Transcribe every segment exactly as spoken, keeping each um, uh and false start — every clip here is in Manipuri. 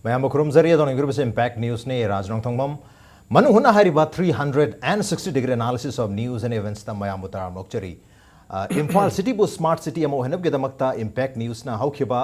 ꯃꯌꯥꯝꯕꯨ ꯈꯨꯔꯨꯝꯖꯔꯤ꯫ ꯑꯗꯣꯝꯅ ꯌꯦꯡꯕꯤꯔꯤꯕꯁꯤ Impact Newsꯅꯤ꯫ ꯔꯥꯖ ꯅꯣꯡꯊꯣꯡꯕꯝ꯫ ꯃꯅꯨꯡ ꯍꯨꯠꯅ ꯍꯥꯏꯔꯤꯕ three hundred and sixty degree analysis of news and eventsꯇ ꯃꯌꯥꯝꯕꯨ ꯇꯔꯥꯝꯅ ꯑꯣꯛꯆꯔꯤ꯫ ꯑ, ꯏꯝꯐꯥꯜ cityꯕꯨ smart city ꯑꯃ ꯑꯣꯏꯍꯟꯅꯕꯒꯤꯗꯃꯛꯇ Impact Newsꯅ ꯍꯧꯈꯤꯕ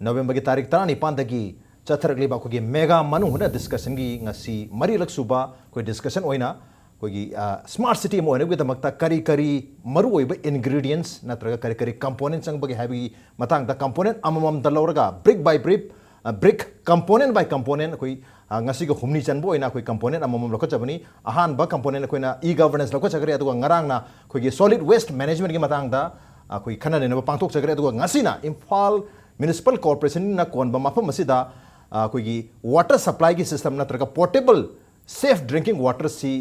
Novemberꯒꯤ ꯇꯥꯔꯤꯛ ꯇꯔꯥꯅꯤꯄꯥꯟꯗꯒꯤ ꯆꯠꯊꯔꯛꯂꯤꯕ ꯑꯩꯈꯣꯏꯒꯤ mega ꯃꯅꯨꯡ ꯍꯨꯠꯅ discussionꯒꯤ ꯉꯁꯤ ꯃꯔꯤꯔꯛ ꯁꯨꯕ ꯑꯩꯈꯣꯏ discussion ꯑꯣꯏꯅ ꯑꯩꯈꯣꯏꯒꯤ, ꯑ, smart city ꯑꯃ ꯑꯣꯏꯅꯕꯒꯤꯗꯃꯛꯇ ꯀꯔꯤ ꯀꯔꯤ ꯃꯔꯨꯑꯣꯏꯕ ingredients ꯅꯠꯇ꯭ꯔꯒ ꯀꯔꯤ ꯀꯔꯤ component ꯆꯪꯕꯒꯦ ꯍꯥꯏꯕꯒꯤ ꯃꯇꯥꯡꯗ component ꯑꯃꯃꯝꯗ ꯂꯧꯔꯒ brick by brick, ꯑ, brick component by component ꯑꯩꯈꯣꯏ, ꯑ, ꯉꯁꯤꯒꯤ ꯍꯨꯝꯅꯤ ꯆꯟꯕ ꯑꯣꯏꯅ ꯑꯩꯈꯣꯏ component ꯑꯃꯃꯝ ꯂꯧꯈꯠꯆꯕꯅꯤ꯫ ꯑꯍꯥꯟꯕ component ꯑꯩꯈꯣꯏꯅ e-governance ꯂꯧꯈꯠꯆꯈ꯭ꯔꯦ, ꯑꯗꯨꯒ ꯉꯔꯥꯡꯅ ꯑꯩꯈꯣꯏꯒꯤ solid waste managementꯀꯤ ꯃꯇꯥꯡꯗ ꯑꯩꯈꯣꯏ ꯈꯟꯅ ꯅꯩꯅꯕ ꯄꯥꯡꯊꯣꯛꯆꯈ꯭ꯔꯦ, ꯑꯗꯨꯒ ꯉꯁꯤꯅ ꯏꯝꯐꯥꯜ Municipal Corporationꯅ ꯀꯣꯟꯕ ꯃꯐꯝ ꯑꯁꯤꯗ, ꯑ, ꯑꯩꯈꯣꯏꯒꯤ water supplyꯒꯤ system ꯅꯠꯇ꯭ꯔꯒ potable safe drinking waterꯁꯤ,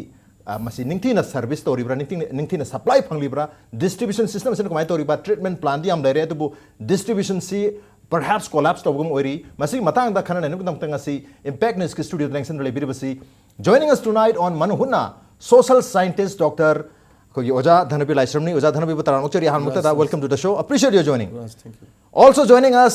ꯑ, ꯃꯁꯤ ꯅꯤꯡꯊꯤꯅ service ꯇꯧꯔꯤꯕ꯭ꯔꯥ, ꯅꯤꯡꯊꯤꯅ, ꯅꯤꯡꯊꯤꯅ supply ꯐꯪꯂꯤꯕ꯭ꯔꯥ, distribution system ꯑꯁꯤꯅ ꯀꯃꯥꯏꯅ ꯇꯧꯔꯤꯕ, treatment plantꯗꯤ ꯌꯥꯝ ꯂꯩꯔꯦ, ꯑꯗꯨꯕꯨ distributionꯁꯤ perhaps collapse ꯇꯧꯕꯒꯨꯝ ꯑꯣꯏꯔꯤ꯫ ꯃꯁꯤꯒꯤ ꯃꯇꯥꯡꯗ ꯈꯟꯅ ꯅꯩꯅꯕꯒꯤꯗꯃꯛꯇ ꯉꯁꯤ Impact Newsꯀꯤ studioꯗ ꯂꯦꯡꯁꯤꯟꯗꯨꯅ ꯂꯩꯕꯤꯔꯤꯕꯁꯤ, joining us tonight on ꯃꯅꯨꯡ ꯍꯨꯠꯅ, social scientist doctor ꯑꯩꯈꯣꯏꯒꯤ ꯑꯣꯖꯥ ꯙꯅꯕꯤ ꯂꯥꯏꯁ꯭ꯔꯝꯅꯤ꯫ ꯑꯣꯖꯥ ꯙꯅꯕꯤꯕꯨ ꯇꯔꯥꯝꯅ ꯑꯣꯛꯆꯔꯤ꯫ ꯑꯍꯥꯟꯕꯃꯛꯇꯗ, yes, yes, welcome to the show, appreciate your joining. Yes, thank you. Also joining us,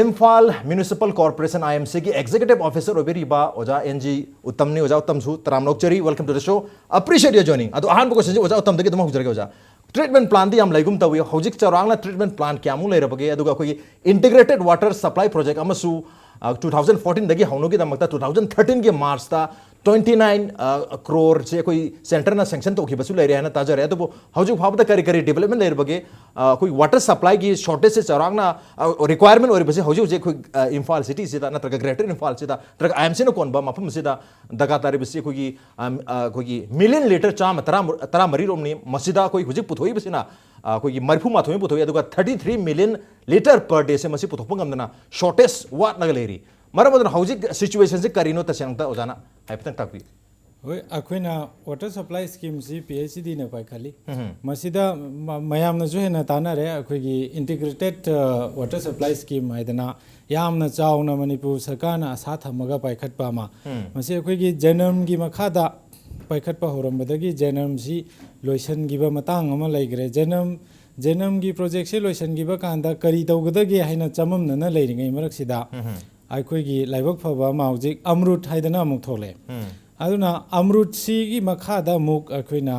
Imphal Municipal Corporation, IMCꯒꯤ executive officer ꯑꯣꯏꯕꯤꯔꯤꯕ ꯑꯣꯖꯥ N G ꯎꯠꯇꯝꯅꯤ꯫ ꯑꯣꯖꯥ ꯎꯠꯇꯝꯁꯨ ꯇꯔꯥꯝꯅ ꯑꯣꯛꯆꯔꯤ, welcome to the show, appreciate your joining. ꯑꯗꯣ ꯑꯍꯥꯟꯕ questionꯁꯤ ꯑꯣꯖꯥ ꯎꯠꯇꯝꯗꯒꯤ ꯑꯗꯨꯝ ꯍꯧꯖꯔꯒꯦ ꯑꯣꯖꯥ꯫ Treatment plantꯗꯤ ꯌꯥꯝ ꯂꯩꯒꯨꯝ ꯇꯧꯏ, ꯍꯧꯖꯤꯛ ꯆꯥꯎꯔꯥꯛꯅ treatment plant ꯀꯌꯥꯃꯨꯛ ꯂꯩꯔꯕꯒꯦ? ꯑꯗꯨꯒ ꯑꯩꯈꯣꯏꯒꯤ integrated water supply project ꯑꯃꯁꯨ, ꯑ, two thousand fourteenꯗꯒꯤ ꯍꯧꯅꯕꯒꯤꯗꯃꯛꯇ two thousand thirteenꯒꯤ Marchꯇ twenty nine crore ꯁꯦ ꯑꯩꯈꯣꯏ centreꯅ sanction ꯇꯧꯈꯤꯕꯁꯨ ꯂꯩꯔꯦ ꯍꯥꯏꯅ ꯇꯥꯖꯔꯦ꯫ ꯑꯗꯨꯕꯨ ꯍꯧꯖꯤꯛ ꯐꯥꯎꯕꯗ ꯀꯔꯤ ꯀꯔꯤ development ꯂꯩꯔꯕꯒꯦ? ꯑ, ꯑꯩꯈꯣꯏ water supplyꯒꯤ shortageꯁꯦ ꯆꯥꯎꯔꯥꯛꯅ, ꯑ, requirement ꯑꯣꯏꯔꯤꯕꯁꯦ ꯍꯧꯖꯤꯛ ꯍꯧꯖꯤꯛ ꯑꯩꯈꯣꯏ, ꯑ, ꯏꯝꯐꯥꯜ cityꯁꯤꯗ ꯅꯠꯇ꯭ꯔꯒ greater ꯏꯝꯐꯥꯜꯁꯤꯗ ꯅꯠꯇ꯭ꯔꯒ IMCꯅ ꯀꯣꯟꯕ ꯃꯐꯝꯁꯤꯗ ꯗꯔꯀꯥꯔ ꯇꯥꯔꯤꯕꯁꯤ ꯑꯩꯈꯣꯏꯒꯤ, ꯑꯝ, ꯑ, ꯑꯩꯈꯣꯏꯒꯤ million litre ꯆꯥꯝꯃ ꯇꯔꯥ, ꯇꯔꯥꯃꯔꯤ ꯔꯣꯝꯅꯤ꯫ ꯃꯁꯤꯗ ꯑꯩꯈꯣꯏ ꯍꯧꯖꯤꯛ ꯄꯨꯊꯣꯛꯏꯕꯁꯤꯅ, ꯑ, ꯑꯩꯈꯣꯏꯒꯤ ꯃꯔꯤꯐꯨ ꯃꯥꯊꯣꯏ ꯄꯨꯊꯣꯛꯏ, ꯑꯗꯨꯒ thirty three million litre per dayꯁꯦ ꯃꯁꯤ ꯄꯨꯊꯣꯛꯄ ꯉꯝꯗꯅ shortage ꯋꯥꯠꯂꯒ ꯂꯩꯔꯤ꯫ ꯃꯔꯝ ꯑꯗꯨꯅ ꯍꯧꯖꯤꯛ situationꯁꯤ ꯀꯔꯤꯅꯣ ꯇꯁꯦꯡꯅ ꯑꯝꯇ ꯑꯣꯖꯥꯅ ꯍꯥꯏꯐꯦꯠꯇꯪ ꯇꯥꯛꯄꯤꯌꯨ꯫ ꯍꯣꯏ, ꯑꯩꯈꯣꯏꯅ water supply schemeꯁꯤ PHEDꯅ ꯄꯥꯏꯈꯠꯂꯤ꯫ ꯎꯝ꯫ ꯃꯁꯤꯗ ꯃ-, ꯃꯌꯥꯝꯅꯁꯨ ꯍꯦꯟꯅ ꯇꯥꯟꯅꯔꯦ, ꯑꯩꯈꯣꯏꯒꯤ integrated, ꯑ, water supply scheme ꯍꯥꯏꯗꯅ ꯌꯥꯝꯅ ꯆꯥꯎꯅ ꯃꯅꯤꯄꯨꯔ ꯁꯔꯀꯥꯔꯅ ꯑꯁꯥ ꯊꯝꯃꯒ ꯄꯥꯏꯈꯠꯄ ꯑꯃ꯫ ꯎꯝ꯫ ꯃꯁꯤ ꯑꯩꯈꯣꯏꯒꯤ JNREMꯒꯤ ꯃꯈꯥꯗ ꯄꯥꯏꯈꯠꯄ ꯍꯧꯔꯝꯕꯗꯒꯤ JNREMꯁꯤ ꯂꯣꯏꯁꯤꯟꯈꯤꯕ ꯃꯇꯥꯡ ꯑꯃ ꯂꯩꯈ꯭ꯔꯦ꯫ JNREM, JNREMꯒꯤ projectꯁꯦ ꯂꯣꯏꯁꯤꯟꯈꯤꯕ ꯀꯥꯟꯗ ꯀꯔꯤ ꯇꯧꯒꯗꯒꯦ ꯍꯥꯏꯅ ꯆꯃꯝꯅꯅ ꯂꯩꯔꯤꯉꯩ ꯃꯔꯛꯁꯤꯗ, ꯎꯝ꯫ ꯑꯩꯈꯣꯏꯒꯤ ꯂꯥꯏꯕꯛ ꯐꯕ ꯑꯃ ꯍꯧꯖꯤꯛ ꯑꯃ꯭ꯔꯨꯠ ꯍꯥꯏꯗꯅ ꯑꯃꯨꯛ ꯊꯣꯛꯂꯛꯑꯦ꯫ ꯑꯗꯨꯅ ꯑꯃ꯭ꯔꯨꯠꯁꯤꯒꯤ ꯃꯈꯥꯗ ꯑꯃꯨꯛ ꯑꯩꯈꯣꯏꯅ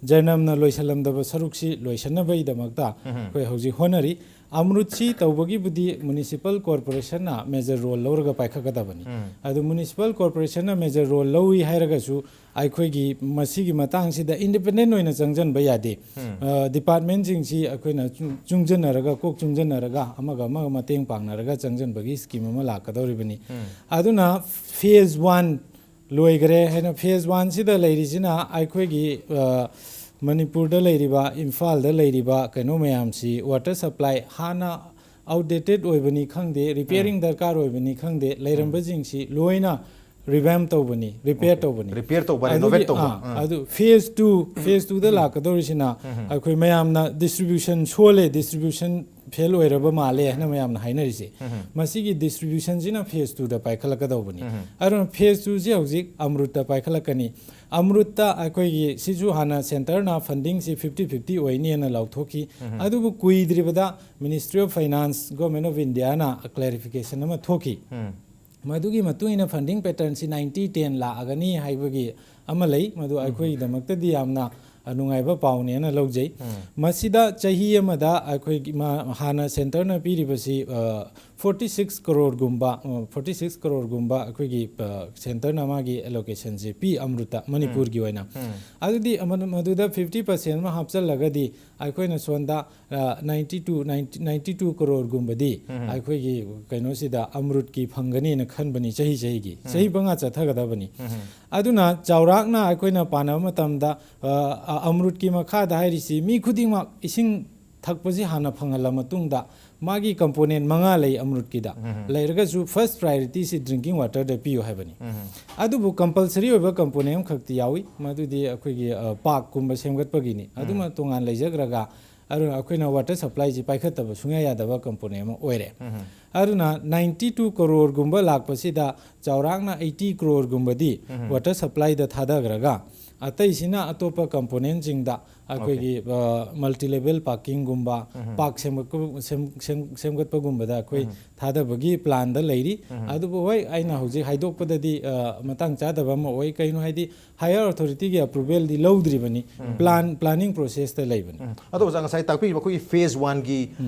ꯖꯔꯅꯝꯅ ꯂꯣꯏꯁꯤꯜꯂꯝꯗꯕ ꯁꯔꯨꯛꯁꯤ ꯂꯣꯏꯁꯤꯟꯅꯕꯒꯤꯗꯃꯛꯇ ꯑꯩꯈꯣꯏ ꯍꯧꯖꯤꯛ ꯍꯣꯠꯅꯔꯤ꯫ ꯑꯃ꯭ꯔꯨꯠꯁꯤ ꯇꯧꯕꯒꯤꯕꯨꯗꯤ ꯃ꯭ꯌꯨꯅꯤꯁꯤꯄꯥꯜ ꯀꯣꯔꯄꯣꯔꯦꯁꯟꯅ ꯃꯦꯖꯔ ꯔꯣꯜ ꯂꯧꯔꯒ ꯄꯥꯏꯈꯠꯀꯗꯕꯅꯤ꯫ ꯑꯗꯨ ꯃ꯭ꯌꯨꯅꯤꯁꯤꯄꯥꯜ ꯀꯣꯔꯄꯣꯔꯦꯁꯟꯅ ꯃꯦꯖꯔ ꯔꯣꯜ ꯂꯧꯏ ꯍꯥꯏꯔꯒꯁꯨ ꯑꯩꯈꯣꯏꯒꯤ ꯃꯁꯤꯒꯤ ꯃꯇꯥꯡꯁꯤꯗ ꯏꯟꯗꯤꯄꯦꯟꯗꯦꯟ ꯑꯣꯏꯅ ꯆꯪꯁꯤꯟꯕ ꯌꯥꯗꯦ꯫ ꯑ, ꯗꯤꯄꯥꯔꯠꯃꯦꯟꯁꯤꯡꯁꯤ ꯑꯩꯈꯣꯏꯅ ꯆꯨꯡ-, ꯆꯨꯡꯁꯤꯟꯅꯔꯒ, ꯀꯣꯛ ꯆꯨꯡꯁꯤꯟꯅꯔꯒ ꯑꯃꯒ ꯑꯃꯒ ꯃꯇꯦꯡ ꯄꯥꯡꯅꯔꯒ ꯆꯪꯁꯤꯟꯕꯒꯤ ꯁ꯭ꯀꯤꯝ ꯑꯃ ꯂꯥꯛꯀꯗꯧꯔꯤꯕꯅꯤ꯫ ꯑꯗꯨꯅ ꯐꯦꯖ ꯋꯥꯟ ꯂꯣꯏꯈ꯭ꯔꯦ ꯍꯥꯏꯅ, ꯐꯦꯖ ꯋꯥꯟꯁꯤꯗ ꯂꯩꯔꯤꯁꯤꯅ ꯑꯩꯈꯣꯏꯒꯤ, ꯑ, ꯃꯅꯤꯄꯨꯔꯗ ꯂꯩꯔꯤꯕ, ꯏꯝꯐꯥꯜꯗ ꯂꯩꯔꯤꯕ ꯀꯩꯅꯣ ꯃꯌꯥꯝꯁꯤ, ꯋꯥꯇꯔ ꯁꯄ꯭ꯂꯥꯏ ꯍꯥꯟꯅ ꯑꯥꯎꯠꯗꯦꯇꯦꯠ ꯑꯣꯏꯕꯅꯤ ꯈꯪꯗꯦ, ꯔꯤꯄꯤꯌꯔꯤꯡ ꯗꯔꯀꯥꯔ ꯑꯣꯏꯕꯅꯤ ꯈꯪꯗꯦ, ꯂꯩꯔꯝꯕꯁꯤꯡꯁꯤ ꯂꯣꯏꯅ ꯔꯤꯚꯦꯝ ꯇꯧꯕꯅꯤ, ꯔꯤꯄꯤꯌꯔ ꯇꯧꯕꯅꯤ꯫ ꯔꯤꯄꯤꯌꯔ ꯇꯧꯕ, ꯑꯗꯨꯒꯤ, ꯔꯤꯅꯣꯚꯦꯠ ꯇꯧꯕ꯫ ꯑꯥ, ꯑꯗꯨ ꯐꯦꯖ ꯇꯨ, ꯐꯦꯖ ꯇꯨꯗ ꯂꯥꯛꯀꯗꯧꯔꯤꯁꯤꯅ ꯑꯩꯈꯣꯏ ꯃꯌꯥꯝꯅ ꯗꯤꯁꯇ꯭ꯔꯤꯕ꯭ꯌꯨꯁꯟ ꯁꯣꯜꯂꯦ, ꯗꯤꯁꯇ꯭ꯔꯤꯕ꯭ꯌꯨꯁꯟ ꯐꯦꯜ ꯑꯣꯏꯔꯕ ꯃꯥꯜꯂꯦ ꯍꯥꯏꯅ ꯃꯌꯥꯝꯅ ꯍꯥꯏꯅꯔꯤꯁꯦ꯫ ꯃꯁꯤꯒꯤ ꯗꯤꯁꯇ꯭ꯔꯤꯕ꯭ꯌꯨꯁꯟꯁꯤꯅ ꯐꯦꯖ ꯇꯨꯗ ꯄꯥꯏꯈꯠꯂꯛꯀꯗꯧꯕꯅꯤ꯫ ꯑꯗꯨꯅ ꯐꯦꯖ ꯇꯨꯁꯤ ꯍꯧꯖꯤꯛ ꯑꯃ꯭ꯔꯨꯠꯇ ꯄꯥꯏꯈꯠꯂꯛꯀꯅꯤ꯫ ꯑꯃ꯭ꯔꯨꯠꯇ ꯑꯩꯈꯣꯏꯒꯤ ꯁꯤꯁꯨ ꯍꯥꯟꯅ ꯁꯦꯟꯇꯔꯅ ꯐꯟꯗꯤꯡꯁꯤ ꯐꯤꯐꯇꯤ ꯐꯤꯐꯇꯤ ꯑꯣꯏꯅꯤꯅ ꯂꯥꯎꯊꯣꯛꯈꯤ꯫ ꯑꯗꯨꯕꯨ ꯀꯨꯏꯗ꯭ꯔꯤꯕꯗ Ministry of Finance, Government of Indiaꯅ ꯀ꯭ꯂꯦꯔꯤꯐꯤꯀꯦꯁꯟ ꯑꯃ ꯊꯣꯛꯈꯤ꯫ ꯃꯗꯨꯒꯤ ꯃꯇꯨꯡ ꯏꯟꯅ ꯐꯟꯗꯤꯡ ꯄꯦꯇꯔꯟꯁꯤ ꯅꯥꯏꯟꯇꯤ ꯇꯦꯟ ꯂꯥꯛꯑꯒꯅꯤ ꯍꯥꯏꯕꯒꯤ ꯑꯃ ꯂꯩ꯫ ꯃꯗꯨ ꯑꯩꯈꯣꯏꯒꯤꯗꯃꯛꯇꯗꯤ ꯌꯥꯝꯅ, ꯑ, ꯅꯨꯡꯉꯥꯏꯕ ꯄꯥꯎꯅꯦꯅ ꯂꯧꯖꯩ꯫ ꯃꯁꯤꯗ ꯆꯍꯤ ꯑꯃꯗ ꯑꯩꯈꯣꯏꯒꯤ ꯃꯥ-, ꯍꯥꯟꯅ ꯁꯦꯟꯇꯔꯅ ꯄꯤꯔꯤꯕꯁꯤ, ꯑ, ꯐꯣꯔꯇꯤ ꯁꯤꯛꯁ ꯀꯔꯣꯔꯒꯨꯝꯕ, ꯑ, ꯐꯣꯔꯇꯤ ꯁꯤꯛꯁ ꯀꯔꯣꯔꯒꯨꯝꯕ ꯑꯩꯈꯣꯏꯒꯤ, ꯑ, ꯁꯦꯟꯇꯔꯅ ꯃꯥꯒꯤ ꯑꯦꯂꯣꯀꯦꯁꯟꯁꯤ ꯄꯤ ꯑꯃ꯭ꯔꯨꯠꯇ, ꯃꯅꯤꯄꯨꯔꯒꯤ ꯑꯣꯏꯅ꯫ ꯑꯗꯨꯗꯤ ꯑꯃ-, ꯃꯗꯨꯗ ꯐꯤꯐꯇꯤ ꯄꯥꯔꯁꯦꯟ ꯑꯃ ꯍꯥꯞꯆꯜꯂꯒꯗꯤ ꯑꯩꯈꯣꯏꯅ ꯁꯣꯝꯗ, ꯑ, ninety two, ninety, ninety two ꯀꯔꯣꯔꯒꯨꯝꯕꯗꯤ ꯑꯩꯈꯣꯏꯒꯤ ꯀꯩꯅꯣꯁꯤꯗ ꯑꯃ꯭ꯔꯨꯠꯀꯤ ꯐꯪꯒꯅꯤꯅ ꯈꯟꯕꯅꯤ, ꯆꯍꯤ ꯆꯍꯤꯒꯤ꯫ ꯆꯍꯤ ꯃꯉꯥ ꯆꯠꯊꯒꯗꯕꯅꯤ꯫ ꯑꯗꯨꯅ ꯆꯥꯎꯔꯥꯛꯅ ꯑꯩꯈꯣꯏꯅ ꯄꯥꯅꯕ ꯃꯇꯝꯗ, ꯑ, ꯑ, ꯑꯃ꯭ꯔꯨꯠꯀꯤ ꯃꯈꯥꯗ ꯍꯥꯏꯔꯤꯁꯤ ꯃꯤ ꯈꯨꯗꯤꯡꯃꯛ ꯏꯁꯤꯡ ꯊꯛꯄꯁꯤ ꯍꯥꯟꯅ ꯐꯪꯍꯜꯂ ꯃꯇꯨꯡꯗ ꯃꯥꯒꯤ ꯀꯝꯄꯣꯅꯦꯟ ꯃꯉꯥ ꯂꯩ ꯑꯃ꯭ꯔꯨꯠꯀꯤꯗ꯫ ꯂꯩꯔꯒꯁꯨ ꯐꯥꯔꯁ ꯄ꯭ꯔꯥꯏꯌꯣꯔꯤꯇꯤꯁꯤ ꯗ꯭ꯔꯤꯡꯀꯤꯡ ꯋꯥꯇꯔꯗ ꯄꯤꯌꯨ ꯍꯥꯏꯕꯅꯤ꯫ ꯑꯗꯨꯕꯨ ꯀꯝꯄꯜꯁꯔꯤ ꯑꯣꯏꯕ ꯀꯝꯄꯣꯅꯦꯟ ꯑꯃꯈꯛꯇꯤ ꯌꯥꯎꯏ, ꯃꯗꯨꯗꯤ ꯑꯩꯈꯣꯏꯒꯤ, ꯑ, ꯄꯥꯔꯛꯀꯨꯝꯕ ꯁꯦꯝꯒꯠꯄꯒꯤꯅꯤ꯫ ꯑꯗꯨꯃ ꯇꯣꯉꯥꯟ ꯂꯩꯖꯈ꯭ꯔꯒ ꯑꯗꯨꯅ ꯑꯩꯈꯣꯏꯅ ꯋꯥꯇꯔ ꯁꯄ꯭ꯂꯥꯏꯁꯤ ꯄꯥꯏꯈꯠꯇꯕ ꯁꯨꯡꯌꯥ ꯌꯥꯗꯕ ꯀꯝꯄꯣꯅꯦꯟ ꯑꯃ ꯑꯣꯏꯔꯦ꯫ ꯑꯗꯨꯅ ꯅꯥꯏꯟꯇꯤ ꯇꯨ ꯀꯔꯣꯔꯒꯨꯝꯕ ꯂꯥꯛꯄꯁꯤꯗ ꯆꯥꯎꯔꯥꯛꯅ ꯑꯩꯠꯇꯤ ꯀꯔꯣꯔꯒꯨꯝꯕꯗꯤ ꯋꯥꯇꯔ ꯁꯄ꯭ꯂꯥꯏꯗ ꯊꯥꯗꯈ꯭ꯔꯒ ꯑꯇꯩꯁꯤꯅ ꯑꯇꯣꯞꯄ ꯀꯝꯄꯣꯅꯦꯟꯁꯤꯡꯗ ꯑꯩꯈꯣꯏꯒꯤ ꯃꯜꯇꯤ ꯂꯦꯚꯦꯜ ꯄꯥꯔꯀꯤꯡꯒꯨꯝꯕ, ꯄꯥꯔꯛ ꯁꯦꯝꯒꯠꯄ ꯁꯦꯝ- ꯁꯦꯝ- ꯁꯦꯝꯒꯠꯄꯒꯨꯝꯕꯗ ꯑꯩꯈꯣꯏ ꯊꯥꯗꯕꯒꯤ ꯄ꯭ꯂꯥꯟꯗ ꯂꯩꯔꯤ꯫ ꯑꯗꯨꯕꯨ ꯍꯣꯏ, ꯑꯩꯅ ꯍꯧꯖꯤꯛ ꯍꯥꯏꯗꯣꯛꯄꯗꯗꯤ ꯑ, ꯃꯇꯥꯡ ꯆꯥꯗꯕ ꯑꯃ ꯑꯣꯏ꯫ ꯀꯩꯅꯣ ꯍꯥꯏꯗꯤ, ꯍꯥꯌꯔ ꯑꯣꯊꯣꯔꯤꯇꯤꯒꯤ ꯑꯦꯄ꯭ꯔꯨꯚꯦꯜꯗꯤ ꯂꯧꯗ꯭ꯔꯤꯕꯅꯤ, ꯄ꯭ꯂꯥꯟ ꯄ꯭ꯂꯥꯅꯤꯡ ꯄ꯭ꯔꯣꯁꯦꯁꯇ ꯂꯩꯕꯅꯤ꯫ ꯎꯝ꯫ ꯑꯗꯣ ꯑꯣꯖꯥ, ꯉꯁꯥꯏ ꯇꯥꯛꯄꯤꯔꯤꯕ ꯑꯩꯈꯣꯏꯒꯤ ꯐꯦꯁ ꯋꯥꯟꯒꯤ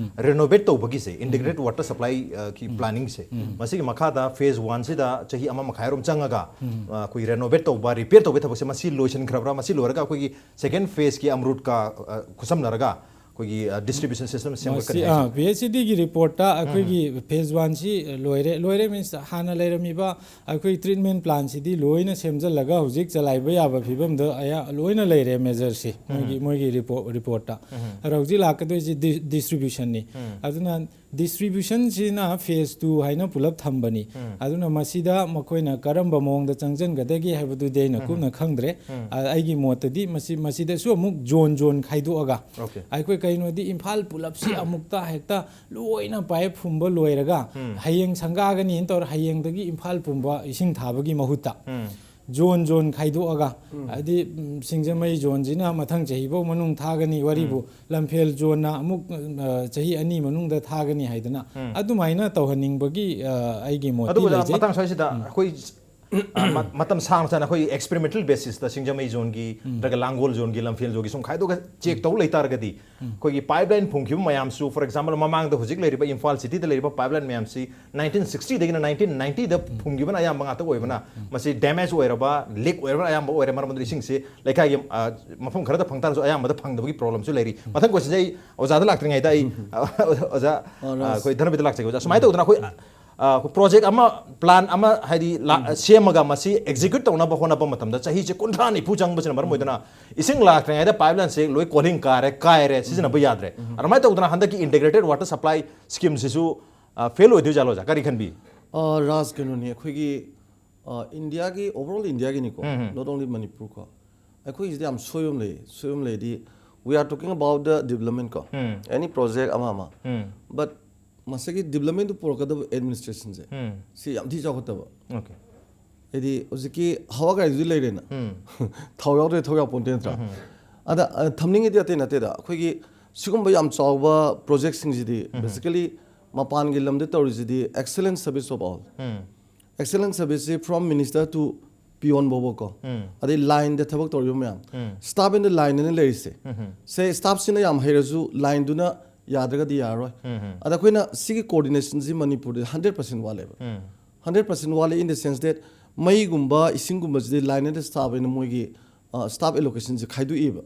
ꯔꯤꯅꯣꯚꯦꯠ ꯇꯧꯕꯒꯤꯁꯦ, ꯏꯟꯇꯤꯒ꯭ꯔꯦꯇꯦꯠ ꯋꯥꯇꯔ ꯁꯄ꯭ꯂꯥꯏꯒꯤ ꯄ꯭ꯂꯥꯅꯤꯡꯁꯦ, ꯃꯁꯤꯒꯤ ꯃꯈꯥꯗ ꯐꯦꯁ ꯋꯥꯟꯁꯤꯗ ꯆꯍꯤ ꯑꯃ ꯃꯈꯥꯏꯔꯣꯝ ꯆꯪꯉꯒ ꯑ, ꯑꯩꯈꯣꯏ ꯔꯤꯅꯣꯚꯦꯠ ꯇꯧꯕ, ꯔꯤꯄꯦꯌꯔ ꯇꯧꯕꯒꯤ ꯊꯕꯛꯁꯦ ꯃꯁꯤ ꯂꯣꯏꯁꯤꯟꯈ꯭ꯔꯕ꯭ꯔꯥ? ꯃꯁꯤ ꯂꯣꯏꯔꯒ ꯑꯩꯈꯣꯏꯒꯤ ꯁꯦꯀꯦꯟ ꯐꯦꯁꯀꯤ ꯑꯃꯔꯨꯠꯀ ꯑ, ꯈꯨꯠꯁꯝꯅꯔꯒ ꯑꯩꯈꯣꯏꯒꯤ ꯗꯤꯁꯇ꯭ꯔꯤꯕ꯭ꯌꯨꯁꯟ ꯁꯤꯁꯇꯦꯝ ꯁꯦꯝꯒꯠꯀꯅꯤ ꯍꯥꯏꯁꯦ? ꯄꯤ ꯑꯩꯆ ꯏ ꯗꯤꯒꯤ ꯔꯤꯄꯣꯔꯠꯇ ꯑꯩꯈꯣꯏꯒꯤ ꯐꯦꯁ ꯋꯥꯟꯁꯤ ꯂꯣꯏꯔꯦ꯫ ꯂꯣꯏꯔꯦ ꯃꯤꯟꯁ, ꯍꯥꯟꯅ ꯂꯩꯔꯝꯃꯤꯕ ꯑꯩꯈꯣꯏ ꯇ꯭ꯔꯤꯠꯃꯦꯟ ꯄ꯭ꯂꯥꯟꯁꯤꯗꯤ ꯂꯣꯏꯅ ꯁꯦꯝꯖꯤꯜꯂꯒ ꯍꯧꯖꯤꯛ ꯆꯂꯥꯏꯕ ꯌꯥꯕ ꯐꯤꯕꯝꯗ ꯑꯌꯥ ꯂꯣꯏꯅ ꯂꯩꯔꯦ ꯃꯦꯖꯔꯁꯤ, ꯃꯣꯏꯒꯤ ꯃꯣꯏꯒꯤ ꯔꯤꯄꯣꯔꯠꯇ꯫ ꯑꯗꯣ ꯍꯧꯖꯤꯛ ꯂꯥꯛꯀꯗꯣꯏꯁꯤ ꯗꯤꯁꯇ꯭ꯔꯤꯕ꯭ꯌꯨꯁꯟꯅꯤ꯫ ꯑꯗꯨꯅ ꯗꯤꯁꯇ꯭ꯔꯤꯕ꯭ꯌꯨꯁꯟꯁꯤꯅ ꯐꯦꯁ ꯇꯨ ꯍꯥꯏꯅ ꯄꯨꯂꯞ ꯊꯝꯕꯅꯤ꯫ ꯑꯗꯨꯅ ꯃꯁꯤꯗ ꯃꯈꯣꯏꯅ ꯀꯔꯝꯕ ꯃꯑꯣꯡꯗ ꯆꯪꯁꯤꯟꯒꯗꯒꯦ ꯍꯥꯏꯕꯗꯨꯗꯤ ꯑꯩꯅ ꯀꯨꯞꯅ ꯈꯪꯗ꯭ꯔꯦ꯫ ꯑ, ꯑꯩꯒꯤ ꯃꯣꯠꯇꯗꯤ ꯃꯁꯤ, ꯃꯁꯤꯗꯁꯨ ꯑꯃꯨꯛ ꯖꯣꯟ ꯖꯣꯟ ꯈꯥꯏꯗꯣꯛꯑꯒ, ꯑꯣꯀꯦ꯫ ꯑꯩꯈꯣꯏ ꯀꯩꯅꯣꯗꯤ ꯏꯝꯐꯥꯜ ꯄꯨꯂꯞꯁꯤ ꯑꯃꯨꯛꯇ ꯍꯦꯛꯇ ꯂꯣꯏꯅ ꯄꯥꯏꯞ ꯐꯨꯝꯕ ꯂꯣꯏꯔꯒ ꯍꯌꯦꯡ ꯁꯪꯒꯥꯒꯅꯤꯅ ꯇꯧꯔ ꯍꯌꯦꯡꯗꯒꯤ ꯏꯝꯐꯥꯜ ꯄꯨꯝꯕ ꯏꯁꯤꯡ ꯊꯥꯕꯒꯤ ꯃꯍꯨꯠꯇ ꯖꯣꯟ ꯖꯣꯟ ꯈꯥꯏꯗꯣꯛꯑꯒ, ꯍꯥꯏꯗꯤ, ꯎꯝ, ꯁꯤꯡꯖꯃꯩ ꯖꯣꯟꯁꯤꯅ ꯃꯊꯪ ꯆꯍꯤꯐꯧ ꯃꯅꯨꯡ ꯊꯥꯒꯅꯤ, ꯋꯥꯔꯤꯕꯨ, ꯂꯝꯐꯦꯜ ꯖꯣꯟꯅ ꯑꯃꯨꯛ, ꯑ, ꯆꯍꯤ ꯑꯅꯤ ꯃꯅꯨꯡꯗ ꯊꯥꯒꯅꯤ ꯍꯥꯏꯗꯅ, ꯑꯗꯨꯃꯥꯏꯅ ꯇꯧꯍꯟꯅꯤꯡꯕꯒꯤ, ꯑ, ꯑꯩꯒꯤ ꯃꯣꯠꯇꯤ ꯑꯗꯨꯕꯨ ꯑꯣꯖꯥ, ꯂꯩꯖꯩ꯫ ꯃꯇꯥꯡ ꯁ꯭ꯋꯥꯏꯁꯤꯗ ꯑꯩꯈꯣꯏ ꯑ, ꯃ- ꯃꯇꯝ ꯁꯥꯡꯅ ꯁꯥꯡꯅ ꯑꯩꯈꯣꯏ ꯑꯦꯛꯁꯄꯦꯔꯤꯃꯦꯟꯇꯦꯜ ꯕꯦꯁꯤꯁꯇ ꯁꯤꯡꯖꯃꯩ ꯖꯣꯟꯒꯤ ꯅꯠꯇ꯭ꯔꯒ ꯂꯥꯡꯒꯣꯜ ꯖꯣꯟꯒꯤ, ꯂꯝꯐꯦꯜ ꯖꯣꯟꯒꯤ ꯁꯨꯝ ꯈꯥꯏꯗꯣꯛꯑꯒ ꯆꯦꯛ ꯇꯧ ꯂꯩꯇꯥꯔꯒꯗꯤ, ꯑꯩꯈꯣꯏꯒꯤ ꯄꯥꯏꯞ ꯂꯥꯏꯟ ꯐꯨꯝꯈꯤꯕ ꯃꯌꯥꯝꯁꯨ, ꯐꯣꯔ ꯑꯦꯛꯖꯥꯝꯄꯜ, ꯃꯃꯥꯡꯗ ꯍꯧꯖꯤꯛ ꯂꯩꯔꯤꯕ ꯏꯝꯐꯥꯜ ꯁꯤꯇꯤꯗ ꯂꯩꯔꯤꯕ ꯄꯥꯏꯞ ꯂꯥꯏꯟ ꯃꯌꯥꯝꯁꯤ ꯅꯥꯏꯟꯇꯤꯟ ꯁꯤꯛꯁꯇꯤꯗꯒꯤꯅ ꯅꯥꯏꯟꯇꯤꯟ ꯅꯥꯏꯟꯇꯤꯗ ꯐꯨꯝꯈꯤꯕꯅ ꯑꯌꯥꯝꯕ ꯉꯥꯛꯇ ꯑꯣꯏꯕꯅ, ꯃꯁꯤ ꯗꯦꯃꯦꯖ ꯑꯣꯏꯔꯕ, ꯂꯤꯛ ꯑꯣꯏꯔꯕꯅ ꯑꯌꯥꯝꯕ ꯑꯣꯏꯔꯦ꯫ ꯃꯔꯝ ꯑꯗꯨꯅ ꯏꯁꯤꯡꯁꯤ ꯂꯩꯀꯥꯏꯒꯤ, ꯑ, ꯃꯐꯝ ꯈꯔꯗ ꯐꯪ ꯇꯥꯔꯁꯨ ꯑꯌꯥꯝꯕꯗ ꯐꯪꯗꯕꯒꯤ ꯄ꯭ꯔꯣꯕ꯭ꯂꯦꯝꯁꯨ ꯂꯩꯔꯤ꯫ ꯃꯊꯪ ꯀꯣꯏꯁꯟꯁꯦ ꯑꯩ ꯑꯣꯖꯥꯗ ꯂꯥꯛꯇ꯭ꯔꯤꯉꯩꯗ ꯑꯩ, ꯑ, ꯑꯣꯖꯥ, ꯑ, ꯑ, ꯔꯥꯖ꯫ ꯑꯩꯈꯣꯏ ꯙꯅꯕꯤꯗ ꯂꯥꯛꯆꯒꯦ ꯑꯣꯖꯥ꯫ ꯁꯨꯃꯥꯏꯅ ꯇꯧꯗꯅ ꯑꯩꯈꯣꯏ, ꯑ, ꯄ꯭ꯔꯣꯖꯦꯛ ꯑꯃ, ꯄ꯭ꯂꯥꯟ ꯑꯃ, ꯍꯥꯏꯗꯤ, ꯂꯥ- ꯁꯦꯝꯃꯒ ꯃꯁꯤ ꯑꯦꯛꯖꯤꯀ꯭ꯌꯨꯠ ꯇꯧꯅꯕ ꯍꯣꯠꯅꯕ ꯃꯇꯝꯗ ꯆꯍꯤꯁꯦ ꯀꯨꯟꯊ꯭ꯔꯥ ꯅꯤꯐꯨ ꯆꯪꯕꯁꯤꯅ ꯃꯔꯝ ꯑꯣꯏꯗꯨꯅ ꯏꯁꯤꯡ ꯂꯥꯛꯇ꯭ꯔꯤꯉꯩꯗ ꯄꯥꯏꯞ ꯂꯥꯏꯟꯁꯦ ꯂꯣꯏ ꯀꯣꯜꯍꯤꯡ ꯀꯥꯔꯦ, ꯀꯥꯏꯔꯦ, ꯁꯤꯖꯤꯟꯅꯕ ꯌꯥꯗ꯭ꯔꯦ꯫ ꯑꯗꯨꯃꯥꯏꯅ ꯇꯧꯗꯅ ꯍꯟꯗꯛꯀꯤ ꯏꯟꯇꯤꯒ꯭ꯔꯦꯇꯦꯠ ꯋꯥꯇꯔ ꯁꯄ꯭ꯂꯥꯏ ꯁ꯭ꯀꯤꯝꯁꯤꯁꯨ, ꯑ, ꯐꯦꯜ ꯑꯣꯏꯗꯣꯏꯖꯥꯠꯂꯣ ꯑꯣꯖꯥ? ꯀꯔꯤ ꯈꯟꯕꯤ? ꯑ, ꯔꯥꯖ, ꯀꯩꯅꯣꯅꯤ, ꯑꯩꯈꯣꯏꯒꯤ, ꯑ, ꯏꯟꯗꯤꯌꯥꯒꯤ, ꯑꯣꯚꯔ ꯑꯣꯜ ꯏꯟꯗꯤꯌꯥꯒꯤꯅꯤꯀꯣ, ꯎꯝ, ꯎꯝ꯫ ꯅꯣꯠ ꯑꯣꯟꯂꯤ ꯃꯅꯤꯄꯨꯔ ꯀꯣ, ꯑꯩꯈꯣꯏꯒꯤꯁꯤꯗ ꯌꯥꯝ ꯁꯣꯏꯕ ꯑꯃ ꯂꯩꯌꯦ꯫ ꯁꯣꯏꯕ ꯑꯃ ꯂꯩꯗꯤ, we are talking about the development ꯀꯣ, ꯎꯝ꯫ ꯑꯦꯅꯤ ꯄ꯭ꯔꯣꯖꯦꯛ ꯑꯃ ꯑꯃ, ꯎꯝ꯫ ꯕꯠ ꯃꯁꯤꯒꯤ ꯗꯤꯕ꯭ꯂꯞꯃꯦꯟꯗꯨ ꯄꯨꯔꯛꯀꯗꯕ ꯑꯦꯗꯃꯤꯅꯤꯁꯇ꯭ꯔꯦꯁꯟꯁꯦ, ꯎꯝ꯫ ꯁꯤ ꯌꯥꯝ ꯊꯤ ꯆꯥꯎꯈꯠꯇꯕ꯫ ꯑꯣꯀꯦ꯫ ꯍꯥꯏꯗꯤ ꯍꯧꯖꯤꯛꯀꯤ ꯍꯋꯥ ꯒꯥꯔꯤꯗꯨꯗꯤ ꯂꯩꯔꯦꯅ, ꯎꯝ꯫ ꯊꯥꯎ ꯌꯥꯎꯗ꯭ꯔꯦ ꯊꯧ ꯌꯥꯄꯣꯟꯇꯦ ꯅꯠꯇ꯭ꯔꯥ? ꯎꯝ꯫ ꯑꯗ ꯑ, ꯊꯝꯅꯤꯡꯉꯤꯗꯤ ꯑꯇꯩ ꯅꯠꯇꯦꯗ, ꯑꯩꯈꯣꯏꯒꯤ ꯁꯤꯒꯨꯝꯕ ꯌꯥꯝ ꯆꯥꯎꯕ ꯄ꯭ꯔꯣꯖꯦꯛꯁꯤꯡꯁꯤꯗꯤ ꯕꯦꯁꯤꯀꯦꯂꯤ ꯃꯄꯥꯟꯒꯤ ꯂꯝꯗ ꯇꯧꯔꯤꯁꯤꯗꯤ excellent service of all꯫ Excellent service ꯁꯤ from minister to peon ꯐꯥꯎꯕꯀꯣ, ꯑꯗꯩ ꯂꯥꯏꯟꯗ ꯊꯕꯛ ꯇꯧꯔꯤꯕ ꯃꯌꯥꯝ, staff in the line ꯑꯅ ꯂꯩꯔꯤꯁꯦ꯫ ꯁꯦ staff ꯁꯤꯅ ꯌꯥꯝ ꯍꯩꯔꯁꯨ ꯂꯥꯏꯟꯗꯨꯅ ꯌꯥꯗ꯭ꯔꯒꯗꯤ ꯌꯥꯔꯔꯣꯏ꯫ ꯑꯗ ꯑꯩꯈꯣꯏꯅ ꯁꯤꯒꯤ coordination ꯁꯤ ꯃꯅꯤꯄꯨꯔꯗ hundred percent ꯋꯥꯠꯂꯦꯕ꯫ Hundred percent ꯋꯥꯠꯂꯦ in the sense that ꯃꯩꯒꯨꯝꯕ ꯏꯁꯤꯡꯒꯨꯝꯕꯁꯤꯗꯤ ꯂꯥꯏꯟ ꯑꯅ staff ꯑꯣꯏꯅ ꯃꯣꯏꯒꯤ staff allocation ꯁꯦ ꯈꯥꯏꯗꯣꯛꯏꯕ꯫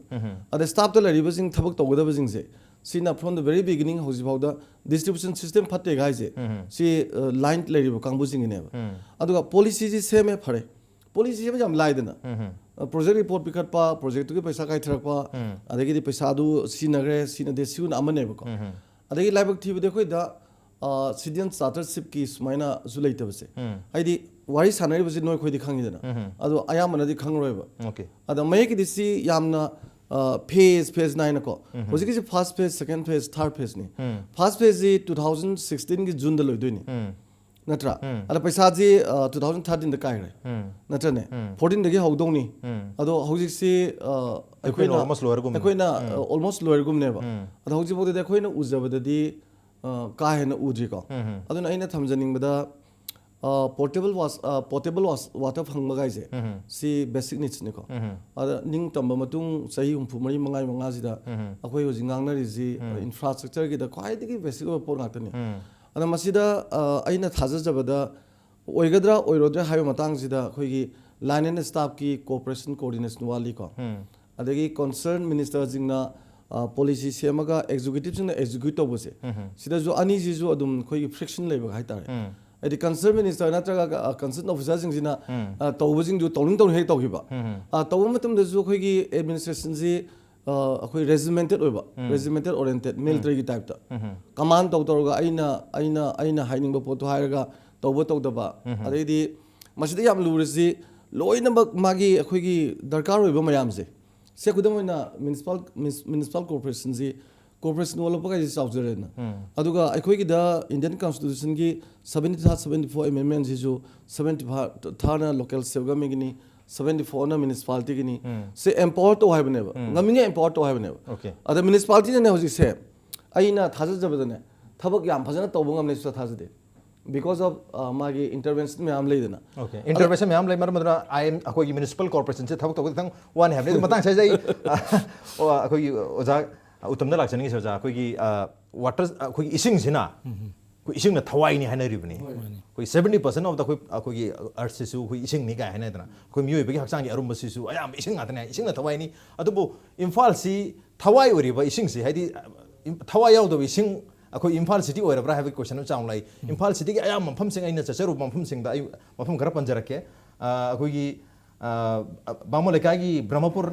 ꯑꯗ staff ꯇ ꯂꯩꯔꯤꯕꯁꯤꯡ, ꯊꯕꯛ ꯇꯧꯒꯗꯕꯁꯤꯡꯁꯦ, ꯁꯤꯅ from the very beginning ꯍꯧꯖꯤꯛꯐꯥꯎꯗ distribution system ꯐꯠꯇꯦꯒ ꯍꯥꯏꯁꯦ, ꯁꯤ ꯂꯥꯏꯟ ꯂꯩꯔꯤꯕ ꯀꯥꯡꯕꯨꯁꯤꯡꯒꯤꯅꯦꯕ꯫ ꯑꯗꯨꯒ policy ꯁꯤ ꯁꯦꯝꯃꯦ, ꯐꯔꯦ꯫ Policy ꯁꯦꯝꯕ ꯌꯥꯝ ꯂꯥꯏꯗꯅ꯫ Project report ꯄꯤꯈꯠꯄ, project ꯇꯨꯒꯤ ꯄꯩꯁꯥ ꯀꯥꯏꯊꯔꯛꯄ, ꯑꯗꯒꯤꯗꯤ ꯄꯩꯁꯥꯗꯨ ꯁꯤꯖꯤꯟꯅꯈ꯭ꯔꯦ, ꯁꯤꯖꯤꯟꯅꯗꯦ, ꯁꯤꯅ ꯑꯃꯅꯦꯕꯀꯣ꯫ ꯑꯗꯒꯤ ꯂꯥꯏꯕꯛ ꯊꯤꯕꯗꯤ ꯑꯩꯈꯣꯏꯗ citizen chartership ꯀꯤ ꯁꯨꯃꯥꯏꯅꯁꯨ ꯂꯩꯇꯕꯁꯦ꯫ ꯍꯥꯏꯗꯤ ꯋꯥꯔꯤ ꯁꯥꯟꯅꯔꯤꯕꯁꯤ ꯅꯣꯏ ꯑꯩꯈꯣꯏꯗꯤ ꯈꯪꯉꯤꯗꯅ, ꯑꯗꯣ ꯑꯌꯥꯝꯕꯅꯗꯤ ꯈꯪꯉꯔꯣꯏꯕ꯫ Okay. ꯑꯗ ꯃꯌꯦꯛꯀꯤꯗꯤ ꯁꯤ ꯌꯥꯝꯅ phase phase ꯅꯥꯏꯅꯀꯣ꯫ ꯍꯧꯖꯤꯛꯀꯤꯁꯤ first phase, second phase, third phase ꯅꯤ꯫ First phase ꯁꯤ two thousand sixteen ꯒꯤ June ꯗ ꯂꯣꯏꯗꯣꯏꯅꯤ, ꯅꯠꯇ꯭ꯔꯥ? ꯑꯗ ꯄꯩꯁꯥꯁꯤ two thousand thirteen ꯗ ꯀꯥꯏꯈ꯭ꯔꯦ, ꯅꯠꯇ꯭ꯔꯅꯦ? Fourteen ꯗꯒꯤ ꯍꯧꯗꯧꯅꯤ꯫ ꯑꯗꯣ ꯍꯧꯖꯤꯛꯁꯤ ꯑ, ꯑꯩꯈꯣꯏꯅ almost ꯂꯣꯏꯔꯒꯨꯝꯅꯤ꯫ ꯑꯩꯈꯣꯏꯅ almost ꯂꯣꯏꯔꯒꯨꯝꯅꯦꯕ꯫ ꯑꯗꯣ ꯍꯧꯖꯤꯛꯐꯥꯎꯗꯗꯤ ꯑꯩꯈꯣꯏꯅ ꯎꯖꯕꯗꯗꯤ ꯑ, ꯀꯥ ꯍꯦꯟꯅ ꯎꯗ꯭ꯔꯤꯀꯣ꯫ ꯑꯗꯨꯅ ꯑꯩꯅ ꯊꯝꯖꯅꯤꯡꯕꯗ, ꯑ, portable was-, ꯑ, potable was-, water ꯐꯪꯕ ꯀꯥꯏꯁꯦ, ꯁꯤ basic needs ꯅꯤꯀꯣ꯫ ꯑꯗ ꯅꯤꯡ ꯇꯝꯕ ꯃꯇꯨꯡ ꯆꯍꯤ ꯍꯨꯝꯐꯨ ꯃꯔꯤ ꯃꯉꯥꯒꯤ ꯃꯉꯥꯁꯤꯗ ꯑꯩꯈꯣꯏ ꯍꯧꯖꯤꯛ ꯉꯥꯡꯅꯔꯤꯁꯤ, ꯑ, infrastructure ꯒꯤꯗ ꯈ꯭ꯋꯥꯏꯗꯒꯤ basic ꯑꯣꯏꯕ ꯄꯣꯠ ꯉꯥꯛꯇꯅꯤ꯫ ꯑꯗ ꯃꯁꯤꯗ, ꯑ, ꯑꯩꯅ ꯊꯥꯖꯖꯕꯗ ꯑꯣꯏꯒꯗ꯭ꯔꯥ ꯑꯣꯏꯔꯣꯏꯗ꯭ꯔꯥ ꯍꯥꯏꯕ ꯃꯇꯥꯡꯁꯤꯗ ꯑꯩꯈꯣꯏꯒꯤ line and staff ꯀꯤ cooperation, coordination ꯋꯥꯠꯂꯤꯀꯣ꯫ ꯑꯗꯒꯤ concern minister ꯁꯤꯡꯅ, ꯑ, policy ꯁꯦꯝꯃꯒ executive ꯁꯤꯡꯅ execute ꯇꯧꯕꯁꯦ, ꯁꯤꯗꯁꯨ ꯑꯅꯤꯁꯤꯁꯨ ꯑꯗꯨꯝ ꯑꯩꯈꯣꯏꯒꯤ friction ꯂꯩꯕ ꯍꯥꯏꯇꯥꯔꯦ꯫ ꯍꯥꯏꯗꯤ concern minister ꯅꯠꯇ꯭ꯔꯒ, ꯑ, concern officer ꯁꯤꯡꯁꯤꯅ, ꯑ, ꯇꯧꯕꯁꯤꯡꯗꯨ ꯇꯧꯅꯤꯡ ꯇꯧꯅꯤꯡ ꯍꯦꯛ ꯇꯧꯈꯤꯕ꯫ ꯑ, ꯇꯧꯕ ꯃꯇꯝꯗꯁꯨ ꯑꯩꯈꯣꯏꯒꯤ administration ꯁꯤ, ꯑ, ꯑꯩꯈꯣꯏ regimented ꯑꯣꯏꯕ, regimented oriented, military ꯒꯤ type ꯇ command ꯇꯧ ꯇꯧꯔꯒ ꯑꯩꯅ, ꯑꯩꯅ, ꯑꯩꯅ ꯍꯥꯏꯅꯤꯡꯕ ꯄꯣꯠꯇꯣ ꯍꯥꯏꯔꯒ ꯇꯧꯕ ꯇꯧꯗꯕ, ꯑꯗꯩꯗꯤ ꯃꯁꯤꯗ ꯌꯥꯝ ꯂꯨꯔꯤꯁꯤ ꯂꯣꯏꯅꯃꯛ ꯃꯥꯒꯤ ꯑꯩꯈꯣꯏꯒꯤ ꯗꯔꯀꯥꯔ ꯑꯣꯏꯕ ꯃꯌꯥꯝꯁꯦ, ꯁꯦ ꯈꯨꯗꯝ ꯑꯣꯏꯅ municipal, municipal corporation ꯁꯤ, corporation ꯑꯣꯜꯂꯛꯄ ꯀꯥꯏꯁꯦ ꯆꯥꯎꯖꯔꯦꯅ꯫ ꯑꯗꯨꯒ ꯑꯩꯈꯣꯏꯒꯤꯗ Indian constitution ꯒꯤ seventy third, seventy four amendment ꯁꯤꯁꯨ, seventy third ꯅ local self government ꯒꯤꯅꯤ, ꯁꯚꯦꯟꯇꯤ ꯐꯣꯔꯅ ꯃ꯭ꯌꯨꯅꯤꯁꯤꯄꯥꯂꯤꯇꯤꯒꯤꯅꯤ꯫ ꯁꯤ ꯑꯦꯝꯄꯥꯋꯔ ꯇꯧ ꯍꯥꯏꯕꯅꯦꯕ, ꯉꯝꯃꯤꯉꯩ ꯑꯦꯝꯄꯥꯋꯔ ꯇꯧ ꯍꯥꯏꯕꯅꯦꯕ꯫ Okay. ꯑꯗ ꯃ꯭ꯌꯨꯅꯤꯁꯤꯄꯥꯂꯤꯇꯤꯅꯅꯦ ꯍꯧꯖꯤꯛꯁꯦ, ꯑꯩꯅ ꯊꯥꯖꯖꯕꯗꯅꯦ, ꯊꯕꯛ ꯌꯥꯝ ꯐꯖꯅ ꯇꯧꯕ ꯉꯝꯅꯤ ꯁꯨꯡꯊꯥ ꯊꯥꯖꯗꯦ꯫ Because of ꯃꯥꯒꯤ ꯏꯟꯇꯔꯚꯦꯟꯁꯟ ꯃꯌꯥꯝ ꯂꯩꯗꯅ꯫ Okay. ꯏꯟꯇꯔꯚꯦꯟꯁꯟ ꯃꯌꯥꯝ ꯂꯩ, ꯃꯔꯝ ꯑꯗꯨꯅ ꯑꯩ ꯑꯩꯈꯣꯏꯒꯤ ꯃ꯭ꯌꯨꯅꯤꯁꯤꯄꯥꯜ ꯀꯣꯔꯄꯣꯔꯦꯁꯟꯁꯦ ꯊꯕꯛ ꯇꯧꯕꯗ ꯈꯤꯇꯪ ꯋꯥꯅꯤ ꯍꯥꯏꯕꯅꯤ꯫ ꯑꯗꯨ ꯃꯇꯥꯡ ꯁꯤꯗ ꯑꯩ ꯑ, ꯑꯣ, ꯑꯩꯈꯣꯏꯒꯤ ꯑꯣꯖꯥ ꯎꯇꯝꯗ ꯂꯥꯛꯆꯅꯤꯡꯉꯤꯁꯦ, ꯑꯣꯖꯥ, ꯑꯩꯈꯣꯏꯒꯤ ꯋꯥꯇꯔ, ꯑꯩꯈꯣꯏꯒꯤ ꯏꯁꯤꯡꯁꯤꯅ ꯑꯩꯈꯣꯏ ꯏꯁꯤꯡꯅ ꯊꯋꯥꯏꯅꯤ ꯍꯥꯏꯅꯔꯤꯕꯅꯤ꯫ ꯑꯩꯈꯣꯏ seventy percent of the ꯑꯩꯈꯣꯏ ꯑꯩꯈꯣꯏꯒꯤ ꯑꯔꯊꯁꯤꯁꯨ ꯑꯩꯈꯣꯏ ꯏꯁꯤꯡꯅꯤ ꯀꯥꯏ ꯍꯥꯏꯅꯗꯅ, ꯑꯩꯈꯣꯏ ꯃꯤꯑꯣꯏꯕꯒꯤ ꯍꯛꯆꯥꯡꯒꯤ ꯑꯔꯨꯝꯕꯁꯤꯁꯨ ꯑꯌꯥꯝꯕ ꯏꯁꯤꯡ ꯉꯥꯛꯇꯅꯤ ꯍꯥꯏ꯫ ꯏꯁꯤꯡꯅ ꯊꯋꯥꯏꯅꯤ꯫ ꯑꯗꯨꯕꯨ ꯏꯝꯐꯥꯜꯁꯤ ꯊꯋꯥꯏ ꯑꯣꯏꯔꯤꯕ ꯏꯁꯤꯡꯁꯤ, ꯍꯥꯏꯗꯤ ꯏꯝ- ꯊꯋꯥꯏ ꯌꯥꯎꯗꯕ ꯏꯁꯤꯡ ꯑꯩꯈꯣꯏ ꯏꯝꯐꯥꯜ ꯁꯤꯇꯤ ꯑꯣꯏꯔꯕ꯭ꯔꯥ ꯍꯥꯏꯕꯒꯤ ꯀꯣꯏꯁꯟ ꯑꯃ ꯆꯥꯎꯅ ꯂꯩ꯫ ꯏꯝꯐꯥꯜ ꯁꯤꯇꯤꯒꯤ ꯑꯌꯥꯝꯕ ꯃꯐꯝꯁꯤꯡ, ꯑꯩꯅ ꯆꯠꯆꯔꯨꯕ ꯃꯐꯝꯁꯤꯡꯗ ꯑꯩ ꯃꯐꯝ ꯈꯔ ꯄꯟꯖꯔꯛꯀꯦ꯫ ꯑ, ꯑꯩꯈꯣꯏꯒꯤ ꯑ, ꯕꯥꯃꯣꯟ ꯂꯩꯀꯥꯏꯒꯤ ꯕ꯭ꯔꯍꯃꯄꯨꯔ,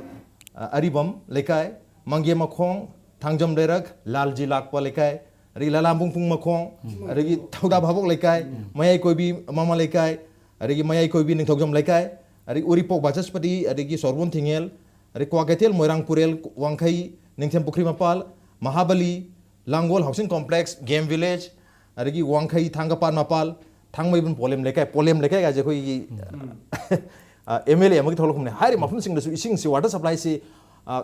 ꯑ, ꯑꯔꯤꯕꯝ ꯂꯩꯀꯥꯏ, ꯃꯪꯒꯦ ꯃꯈꯣꯡ, ꯊꯥꯡꯖꯝ ꯂꯩꯔꯛ, ꯂꯥꯜꯖꯤ ꯂꯥꯛꯄ ꯂꯩꯀꯥꯏ, ꯑꯗꯒꯤ ꯂꯂꯥꯝꯕꯨꯡ ꯄꯨꯡ ꯃꯈꯣꯡ, ꯑꯗꯒꯤ ꯊꯧꯗꯥ ꯚꯥꯕꯣꯛ ꯂꯩꯀꯥꯏ, ꯃꯌꯥꯏ ꯀꯣꯏꯕꯤ ꯃꯃꯥ ꯂꯩꯀꯥꯏ, ꯑꯗꯒꯤ ꯃꯌꯥꯏ ꯀꯣꯏꯕꯤ ꯅꯤꯡꯊꯧꯖꯝ ꯂꯩꯀꯥꯏ, ꯑꯗꯒꯤ ꯎꯔꯤꯄꯣꯛ ꯕꯥꯆꯁꯄꯇꯤ, ꯑꯗꯒꯤ ꯁꯣꯔꯕꯣꯟ ꯊꯤꯡꯉꯦꯜ, ꯑꯗꯒꯤ ꯀ꯭ꯋꯥꯀꯩꯊꯦꯜ, ꯃꯣꯏꯔꯥꯡ ꯄꯨꯔꯦꯜ, ꯋꯥꯡꯈꯩ, ꯅꯤꯡꯊꯦꯝ ꯄꯨꯈ꯭ꯔꯤ ꯃꯄꯥꯜ, ꯃꯍꯥꯕꯂꯤ, ꯂꯥꯡꯒꯣꯜ ꯍꯥꯎꯁꯤꯡ ꯀꯣꯝꯄ꯭ꯂꯦꯛꯁ, ꯒꯦꯝ ꯚꯤꯂꯦꯖ, ꯑꯗꯒꯤ ꯋꯥꯡꯈꯩ, ꯊꯥꯡꯒꯄꯥꯠ ꯃꯄꯥꯜ, ꯊꯥꯡꯃꯩꯕꯟ, ꯄꯣꯂꯦꯝ ꯂꯩꯀꯥꯏ, ꯄꯣꯂꯦꯝ ꯂꯩꯀꯥꯏ ꯀꯥꯏꯁꯦ ꯑꯩꯈꯣꯏꯒꯤ ꯑꯦꯝ ꯑꯦꯜ ꯑꯦ ꯑꯃꯒꯤ ꯊꯣꯛꯂꯛꯄꯅꯦ꯫ ꯍꯥꯏꯔꯤꯕ ꯃꯐꯝꯁꯤꯡꯗꯁꯨ ꯏꯁꯤꯡꯁꯤ, ꯋꯥꯇꯔ ꯁꯄ꯭ꯂꯥꯏꯁꯤ, ꯑ,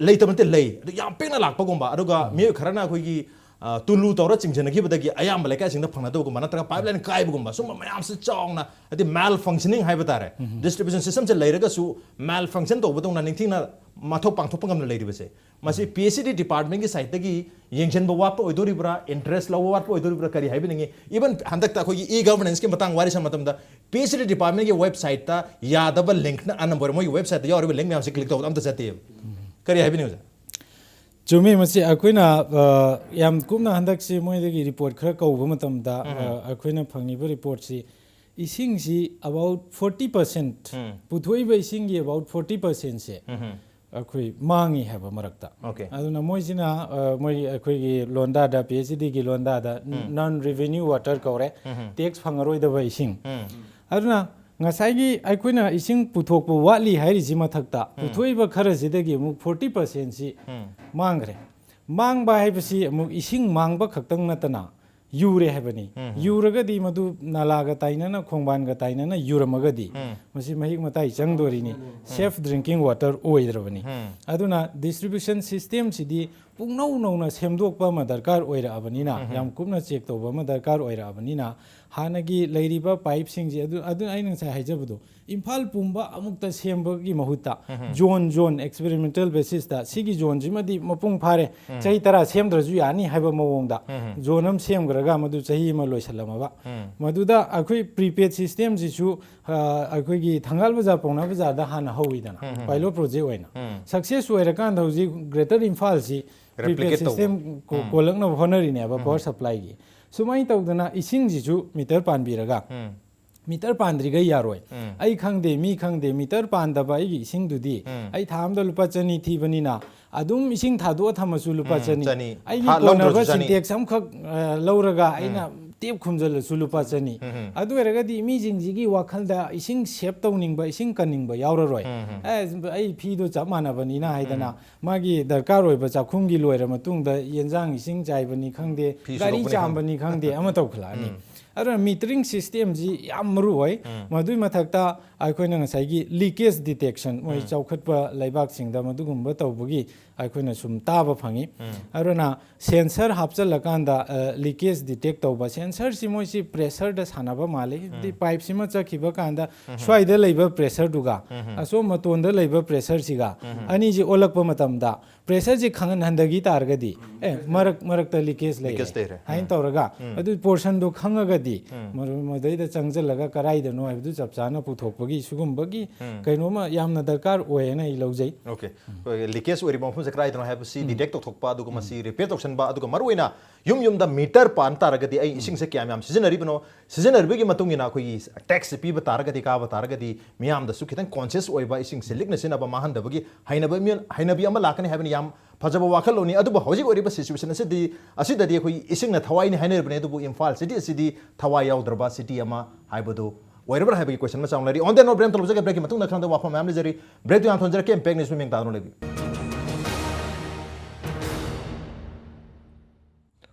ꯂꯩꯇꯕ ꯅꯠꯇꯦ, ꯂꯩ꯫ ꯑꯗꯨ ꯌꯥꯝ ꯄꯤꯛꯅ ꯂꯥꯛꯄꯒꯨꯝꯕ, ꯑꯗꯨꯒ ꯃꯤꯑꯣꯏ ꯈꯔꯅ ꯑꯩꯈꯣꯏꯒꯤ, ꯑ, ꯇꯨꯂꯨ ꯇꯧꯔ ꯆꯤꯡꯁꯤꯟꯅꯈꯤꯕꯗꯒꯤ ꯑꯌꯥꯝꯕ ꯂꯩꯀꯥꯏꯁꯤꯡꯗ ꯐꯪꯅꯗꯕꯒꯨꯝꯕ, ꯅꯠꯇ꯭ꯔꯒ ꯄꯥꯏꯞ ꯂꯥꯏꯟ ꯀꯥꯏꯕꯒꯨꯝꯕ, ꯁꯨꯝꯕ ꯃꯌꯥꯝꯁꯤ ꯆꯥꯎꯅ, ꯍꯥꯏꯗꯤ ꯃꯦꯜ ꯐꯪꯁꯅꯤꯡ ꯍꯥꯏꯕ ꯇꯥꯔꯦ, ꯗꯤꯁꯇ꯭ꯔꯤꯕ꯭ꯌꯨꯁꯟ ꯁꯤꯁꯇꯝꯁꯦ ꯂꯩꯔꯒꯁꯨ ꯃꯦꯜ ꯐꯪꯁꯟ ꯇꯧꯕꯗꯧꯅ ꯅꯤꯡꯊꯤꯅ ꯃꯊꯧ ꯄꯥꯡꯊꯣꯛꯄ ꯉꯝꯅ ꯂꯩꯔꯤꯕꯁꯦ, ꯃꯁꯤ ꯄꯤ ꯑꯩꯆ ꯏ ꯗꯤ ꯗꯤꯄꯥꯔꯠꯃꯦꯟꯒꯤ ꯁꯥꯏꯠꯇꯒꯤ ꯌꯦꯡꯁꯤꯟꯕ ꯋꯥꯠꯄ ꯑꯣꯏꯗꯣꯔꯤꯕ꯭ꯔꯥ, ꯏꯟꯇꯔꯦꯁ ꯂꯧꯕ ꯋꯥꯠꯄ ꯑꯣꯏꯗꯣꯔꯤꯕ꯭ꯔꯥ, ꯀꯔꯤ ꯍꯥꯏꯕꯤꯅꯤꯡꯉꯤ? ꯏꯚꯟ ꯍꯟꯗꯛꯇ ꯑꯩꯈꯣꯏꯒꯤ ꯏ ꯒꯚꯔꯅꯦꯟꯁꯀꯤ ꯃꯇꯥꯡ ꯋꯥꯔꯤ ꯁꯥꯟꯅꯕ ꯃꯇꯝꯗ, ꯄꯤ ꯑꯩꯆ ꯏ ꯗꯤ ꯗꯤꯄꯥꯔꯠꯃꯦꯟꯒꯤ ꯋꯦꯕꯁꯥꯏꯠꯇ ꯌꯥꯗꯕ ꯂꯤꯡꯛꯅ ꯑꯅꯝꯕ ꯑꯣꯏꯔꯦ꯫ ꯃꯣꯏꯒꯤ ꯋꯦꯕꯁꯥꯏꯠꯇ ꯌꯥꯎꯔꯤꯕ ꯂꯤꯡꯛ ꯃꯌꯥꯝꯁꯦ ꯀ꯭ꯂꯤꯛ ꯇꯧꯕꯗ ꯑꯝꯇ ꯆꯠꯇꯦꯕ꯫ ꯀꯔꯤ ꯍꯥꯏꯕꯤꯅꯤꯡꯉꯤ, ꯑꯣꯖꯥ? ꯆꯨꯝꯃꯤ꯫ ꯃꯁꯤ ꯑꯩꯈꯣꯏꯅ, ꯑ, ꯌꯥꯝ ꯀꯨꯞꯅ ꯍꯟꯗꯛꯁꯤ ꯃꯣꯏꯗꯒꯤ ꯔꯤꯄꯣꯔꯠ ꯈꯔ ꯀꯧꯕ ꯃꯇꯝꯗ, ꯑ, ꯑꯩꯈꯣꯏꯅ ꯐꯪꯉꯤꯕ ꯔꯤꯄꯣꯔꯠꯁꯤ, ꯏꯁꯤꯡꯁꯤ about forty percent, ꯄꯨꯊꯣꯛꯏꯕ ꯏꯁꯤꯡꯒꯤ about forty percentꯁꯦ ꯑꯩꯈꯣꯏ ꯃꯥꯡꯉꯤ ꯍꯥꯏꯕ ꯃꯔꯛꯇ꯫ Okay. ꯑꯗꯨꯅ ꯃꯣꯏꯁꯤꯅ, ꯑ, ꯃꯣꯏ ꯑꯩꯈꯣꯏꯒꯤ ꯂꯣꯟꯗꯥꯗ, P H E ꯗꯤꯒꯤ ꯂꯣꯟꯗꯥꯗ, non revenue water ꯀꯧꯔꯦ, ꯇꯦꯛꯁ ꯐꯪꯉꯔꯣꯏꯗꯕ ꯏꯁꯤꯡ꯫ ꯑꯗꯨꯅ ꯉꯁꯥꯏꯒꯤ ꯑꯩꯈꯣꯏꯅ ꯏꯁꯤꯡ ꯄꯨꯊꯣꯛꯄ ꯋꯥꯠꯂꯤ ꯍꯥꯏꯔꯤꯁꯤ ꯃꯊꯛꯇ, ꯄꯨꯊꯣꯛꯏꯕ ꯈꯔꯁꯤꯗꯒꯤ ꯑꯃꯨꯛ forty percentꯁꯤ ꯃꯥꯡꯈ꯭ꯔꯦ꯫ ꯃꯥꯡꯕ ꯍꯥꯏꯕꯁꯤ ꯑꯃꯨꯛ ꯏꯁꯤꯡ ꯃꯥꯡꯕ ꯈꯛꯇꯪ ꯅꯠꯇꯅ, ꯌꯨꯔꯦ ꯍꯥꯏꯕꯅꯤ꯫ ꯌꯨꯔꯒꯗꯤ ꯃꯗꯨ ꯅꯥꯂꯥꯒ ꯇꯥꯏꯅꯅ, ꯈꯣꯡꯕꯥꯟꯒ ꯇꯥꯏꯅꯅ ꯌꯨꯔꯝꯃꯒꯗꯤ ꯃꯁꯤ ꯃꯍꯤꯛ ꯃꯇꯥꯏ ꯆꯪꯗꯣꯔꯤꯅꯤ꯫ Safe drinking water ꯑꯣꯏꯗ꯭ꯔꯕꯅꯤ꯫ ꯑꯗꯨꯅ distribution system ꯁꯤꯗꯤ ꯄꯨꯡꯅꯧ ꯅꯧꯅ ꯁꯦꯝꯗꯣꯛꯄ ꯑꯃ ꯗꯔꯀꯥꯔ ꯑꯣꯏꯔꯛꯑꯕꯅꯤꯅ, ꯌꯥꯝ ꯀꯨꯞꯅ check ꯇꯧꯕ ꯑꯃ ꯗꯔꯀꯥꯔ ꯑꯣꯏꯔꯛꯑꯕꯅꯤꯅ, ꯍꯥꯟꯅꯒꯤ ꯂꯩꯔꯤꯕ pipe ꯁꯤꯡꯁꯦ ꯑꯗꯨ, ꯑꯗꯨ ꯑꯩꯅ ꯉꯁꯥꯏ ꯍꯥꯏꯖꯕꯗꯣ, ꯏꯝꯐꯥꯜ ꯄꯨꯝꯕ ꯑꯃꯨꯛꯇ ꯁꯦꯝꯕꯒꯤ ꯃꯍꯨꯠꯇ zone zone experimental basis ꯇ ꯁꯤꯒꯤ zone ꯁꯤꯃꯗꯤ ꯃꯄꯨꯡ ꯐꯥꯔꯦ, ꯆꯍꯤ ꯇꯔꯥ ꯁꯦꯝꯗ꯭ꯔꯁꯨ ꯌꯥꯅꯤ ꯍꯥꯏꯕ ꯃꯑꯣꯡꯗ zone ꯑꯃ ꯁꯦꯝꯈ꯭ꯔꯒ ꯃꯗꯨ ꯆꯍꯤ ꯑꯃ ꯂꯣꯏꯁꯤꯜꯂꯝꯃꯕ꯫ ꯃꯗꯨꯗ ꯑꯩꯈꯣꯏ prepaid system ꯁꯤꯁꯨ, ꯑ, ꯑꯩꯈꯣꯏꯒꯤ ꯊꯪꯒꯥꯜ ꯕꯖꯥꯔ, ꯄꯥꯎꯅꯥ ꯕꯖꯥꯔꯗ ꯍꯥꯟꯅ ꯍꯧꯋꯤꯗꯅ, pilot project ꯑꯣꯏꯅ꯫ Success ꯑꯣꯏꯔꯀꯥꯟꯗ ꯍꯧꯖꯤꯛ Greater ꯏꯝꯐꯥꯜꯁꯤ prepaid Replicate ꯇꯧꯕ꯫ System ꯀꯣ-, ꯀꯣꯜꯂꯛꯅꯕ ꯍꯣꯠꯅꯔꯤꯅꯦꯕ power supply ꯒꯤ꯫ ꯁꯨꯃꯥꯏꯅ ꯇꯧꯗꯅ ꯏꯁꯤꯡꯁꯤꯁꯨ meter ꯄꯥꯟꯕꯤꯔꯒ, meter ꯄꯥꯟꯗ꯭ꯔꯤꯈꯩ ꯌꯥꯔꯣꯏ꯫ ꯑꯩ ꯈꯪꯗꯦ, ꯃꯤ ꯈꯪꯗꯦ, meter ꯄꯥꯟꯗꯕ ꯑꯩꯒꯤ ꯏꯁꯤꯡꯗꯨꯗꯤ ꯑꯩ ꯊꯥ ꯑꯃꯗ ꯂꯨꯄꯥ ꯆꯅꯤ ꯊꯤꯕꯅꯤꯅ ꯑꯗꯨꯝ ꯏꯁꯤꯡ ꯊꯥꯗꯣꯛꯑ ꯊꯝꯃꯁꯨ ꯂꯨꯄꯥ ꯆꯅꯤ꯫ ꯆꯅꯤ꯫ ꯑꯩꯒꯤ ꯍꯥ, ꯀꯣꯟꯅꯕ ꯂꯧꯗ꯭ꯔꯁꯨ ꯆꯅꯤ꯫ Sintex ꯑꯃꯈꯛ, ꯑ, ꯂꯧꯔꯒ ꯑꯩꯅ tap ꯈꯨꯝꯖꯤꯜꯂꯁꯨ ꯂꯨꯄꯥ ꯆꯅꯤ꯫ ꯑꯗꯨ ꯑꯣꯏꯔꯒꯗꯤ ꯃꯤꯁꯤꯡꯁꯤꯒꯤ ꯋꯥꯈꯜꯗ ꯏꯁꯤꯡ save ꯇꯧꯅꯤꯡꯕ, ꯏꯁꯤꯡ ꯀꯟꯅꯤꯡꯕ ꯌꯥꯎꯔꯔꯣꯏ꯫ ꯑꯦ, ꯑꯩ ꯐꯤꯗꯣ ꯆꯞ ꯃꯥꯟꯅꯕꯅꯤꯅ ꯍꯥꯏꯗꯅ ꯃꯥꯒꯤ ꯗꯔꯀꯥꯔ ꯑꯣꯏꯕ ꯆꯥꯛꯈꯨꯝꯒꯤ ꯂꯣꯏꯔ ꯃꯇꯨꯡꯗ ꯌꯦꯟꯖꯥꯡ ꯏꯁꯤꯡ ꯆꯥꯏꯕꯅꯤ ꯈꯪꯗꯦ, ꯒꯥꯔꯤ ꯆꯥꯝꯕꯅꯤ ꯈꯪꯗꯦ, ꯑꯃ ꯇꯧꯈꯠꯂꯛꯑꯅꯤ꯫ ꯑꯗꯨꯅ metering system ꯁꯤ ꯌꯥꯝ ꯃꯔꯨ ꯑꯣꯏ꯫ ꯃꯗꯨꯏ ꯃꯊꯛꯇ ꯑꯩꯈꯣꯏꯅ ꯉꯁꯥꯏꯒꯤ leakage detection, ꯃꯣꯏ ꯆꯥꯎꯈꯠꯄ ꯂꯩꯕꯥꯛꯁꯤꯡꯗ ꯃꯗꯨꯒꯨꯝꯕ ꯇꯧꯕꯒꯤ ꯑꯩꯈꯣꯏꯅ ꯁꯨꯝ ꯇꯥꯕ ꯐꯪꯉꯤ꯫ ꯑꯗꯨꯅ sensor ꯍꯥꯞꯆꯤꯜꯂꯀꯥꯟꯗ, ꯑ, leakage detect ꯇꯧꯕ, sensor ꯁꯤ ꯃꯣꯏꯁꯤ pressure ꯗ ꯁꯥꯟꯅꯕ ꯃꯥꯜꯂꯤ꯫ ꯍꯥꯏꯗꯤ pipe ꯁꯤꯃ ꯆꯠꯈꯤꯕ ꯀꯥꯟꯗ ꯁ꯭ꯋꯥꯏꯗ ꯂꯩꯕ pressure ꯗꯨꯒ ꯑꯁꯣꯝ ꯃꯇꯣꯟꯗ ꯂꯩꯕ pressure ꯁꯤꯒ ꯑꯅꯤꯁꯤ ꯑꯣꯜꯂꯛꯄ ꯃꯇꯝꯗ pressure ꯁꯤ ꯈꯪꯍꯟ-, ꯍꯟꯊꯈꯤ ꯇꯥꯔꯒꯗꯤ, ꯑꯦ, ꯃꯔꯛ, ꯃꯔꯛꯇ leakage ꯂꯩꯔꯦ Leakage ꯂꯩꯔꯦ꯫ ꯍꯥꯏꯅ ꯇꯧꯔꯒ ꯑꯗꯨ portion ꯗꯣ ꯈꯪꯉꯒꯗꯤ ꯃꯗꯨ-, ꯃꯗꯩꯗ ꯆꯪꯁꯤꯜꯂꯒ ꯀꯔꯥꯏꯗꯅꯣ ꯍꯥꯏꯕꯗꯨ ꯆꯞ ꯆꯥꯅ ꯄꯨꯊꯣꯛꯄꯒꯤ ꯁꯤꯒꯨꯝꯕꯒꯤ ꯀꯩꯅꯣꯝꯃ ꯌꯥꯝꯅ ꯗꯔꯀꯥꯔ ꯑꯣꯏꯌꯦꯅ ꯑꯩ ꯂꯧꯖꯩ꯫ Okay꯫ ꯑꯩꯈꯣꯏꯒꯤ leakage ꯑꯣꯏꯔꯤꯕ ꯃꯐꯝꯁꯦ ꯀꯗꯥꯏꯗꯅꯣ ꯍꯥꯏꯕꯁꯤ detect ꯇꯧꯊꯣꯛꯄ, ꯑꯗꯨꯒ ꯃꯁꯤ repair ꯇꯧꯁꯟꯕ, ꯑꯗꯨꯒ ꯃꯔꯨꯑꯣꯏꯅ ꯌꯨꯝ ꯌꯨꯝꯗ meter ꯄꯥꯟ ꯇꯥꯔꯒꯗꯤ ꯑꯩ ꯏꯁꯤꯡꯁꯦ ꯀꯌꯥꯝ ꯌꯥꯝ ꯁꯤꯖꯤꯟꯅꯔꯤꯕꯅꯣ, ꯁꯤꯖꯤꯟꯅꯔꯤꯕꯒꯤ ꯃꯇꯨꯡ ꯏꯟꯅ ꯑꯩꯈꯣꯏꯒꯤ tax ꯄꯤꯕ ꯇꯥꯔꯒꯗꯤ, ꯀꯥꯕ ꯇꯥꯔꯒꯗꯤ ꯃꯤꯌꯥꯝꯗꯁꯨ ꯈꯤꯇꯪ conscious ꯑꯣꯏꯕ, ꯏꯁꯤꯡꯁꯦ ꯂꯤꯛꯅ ꯁꯤꯖꯤꯟꯅꯕ, ꯃꯥꯡꯍꯟꯗꯕꯒꯤ ꯍꯩꯅꯕ ꯑꯃ, ꯍꯩꯅꯕꯤ ꯑꯃ ꯂꯥꯛꯀꯅꯤ ꯍꯥꯏꯕꯅꯤ꯫ ꯌꯥꯝ ꯐꯖꯕ ꯋꯥꯈꯜꯂꯣꯟꯅꯤ꯫ ꯑꯗꯨꯕꯨ ꯍꯧꯖꯤꯛ ꯑꯣꯏꯔꯤꯕ situation ꯑꯁꯤꯗꯤ, ꯑꯁꯤꯗꯗꯤ ꯑꯩꯈꯣꯏ ꯏꯁꯤꯡꯅ ꯊꯋꯥꯏꯅꯤ ꯍꯥꯏꯅꯔꯤꯕꯅꯤ, ꯑꯗꯨꯕꯨ ꯏꯝꯐꯥꯜ city ꯑꯁꯤꯗꯤ ꯊꯋꯥꯏ ꯌꯥꯎꯗ꯭ꯔꯕ city ꯑꯃ ꯍꯥꯏꯕꯗꯨ ꯑꯣꯏꯔꯕ꯭ꯔꯥ ꯍꯥꯏꯕꯒꯤ question ꯃꯆꯥ ꯑꯃ ꯂꯩꯔꯤ꯫ On that note, break ꯑꯃ ꯂꯧꯖꯒꯦ꯫ Break ꯀꯤ ꯃꯇꯨꯡꯗ ꯈꯪꯗꯕ ꯋꯥꯐꯝ ꯃꯌꯥꯝ ꯂꯩꯖꯔꯤ꯫ Break ꯇꯨ ꯌꯥꯝ ꯊꯣꯟꯖꯔꯛꯀꯦ꯫ Impact News ꯃꯤꯠꯌꯦꯡ ꯇꯥꯗꯨꯅ ꯂꯩꯕꯤꯌꯨ꯫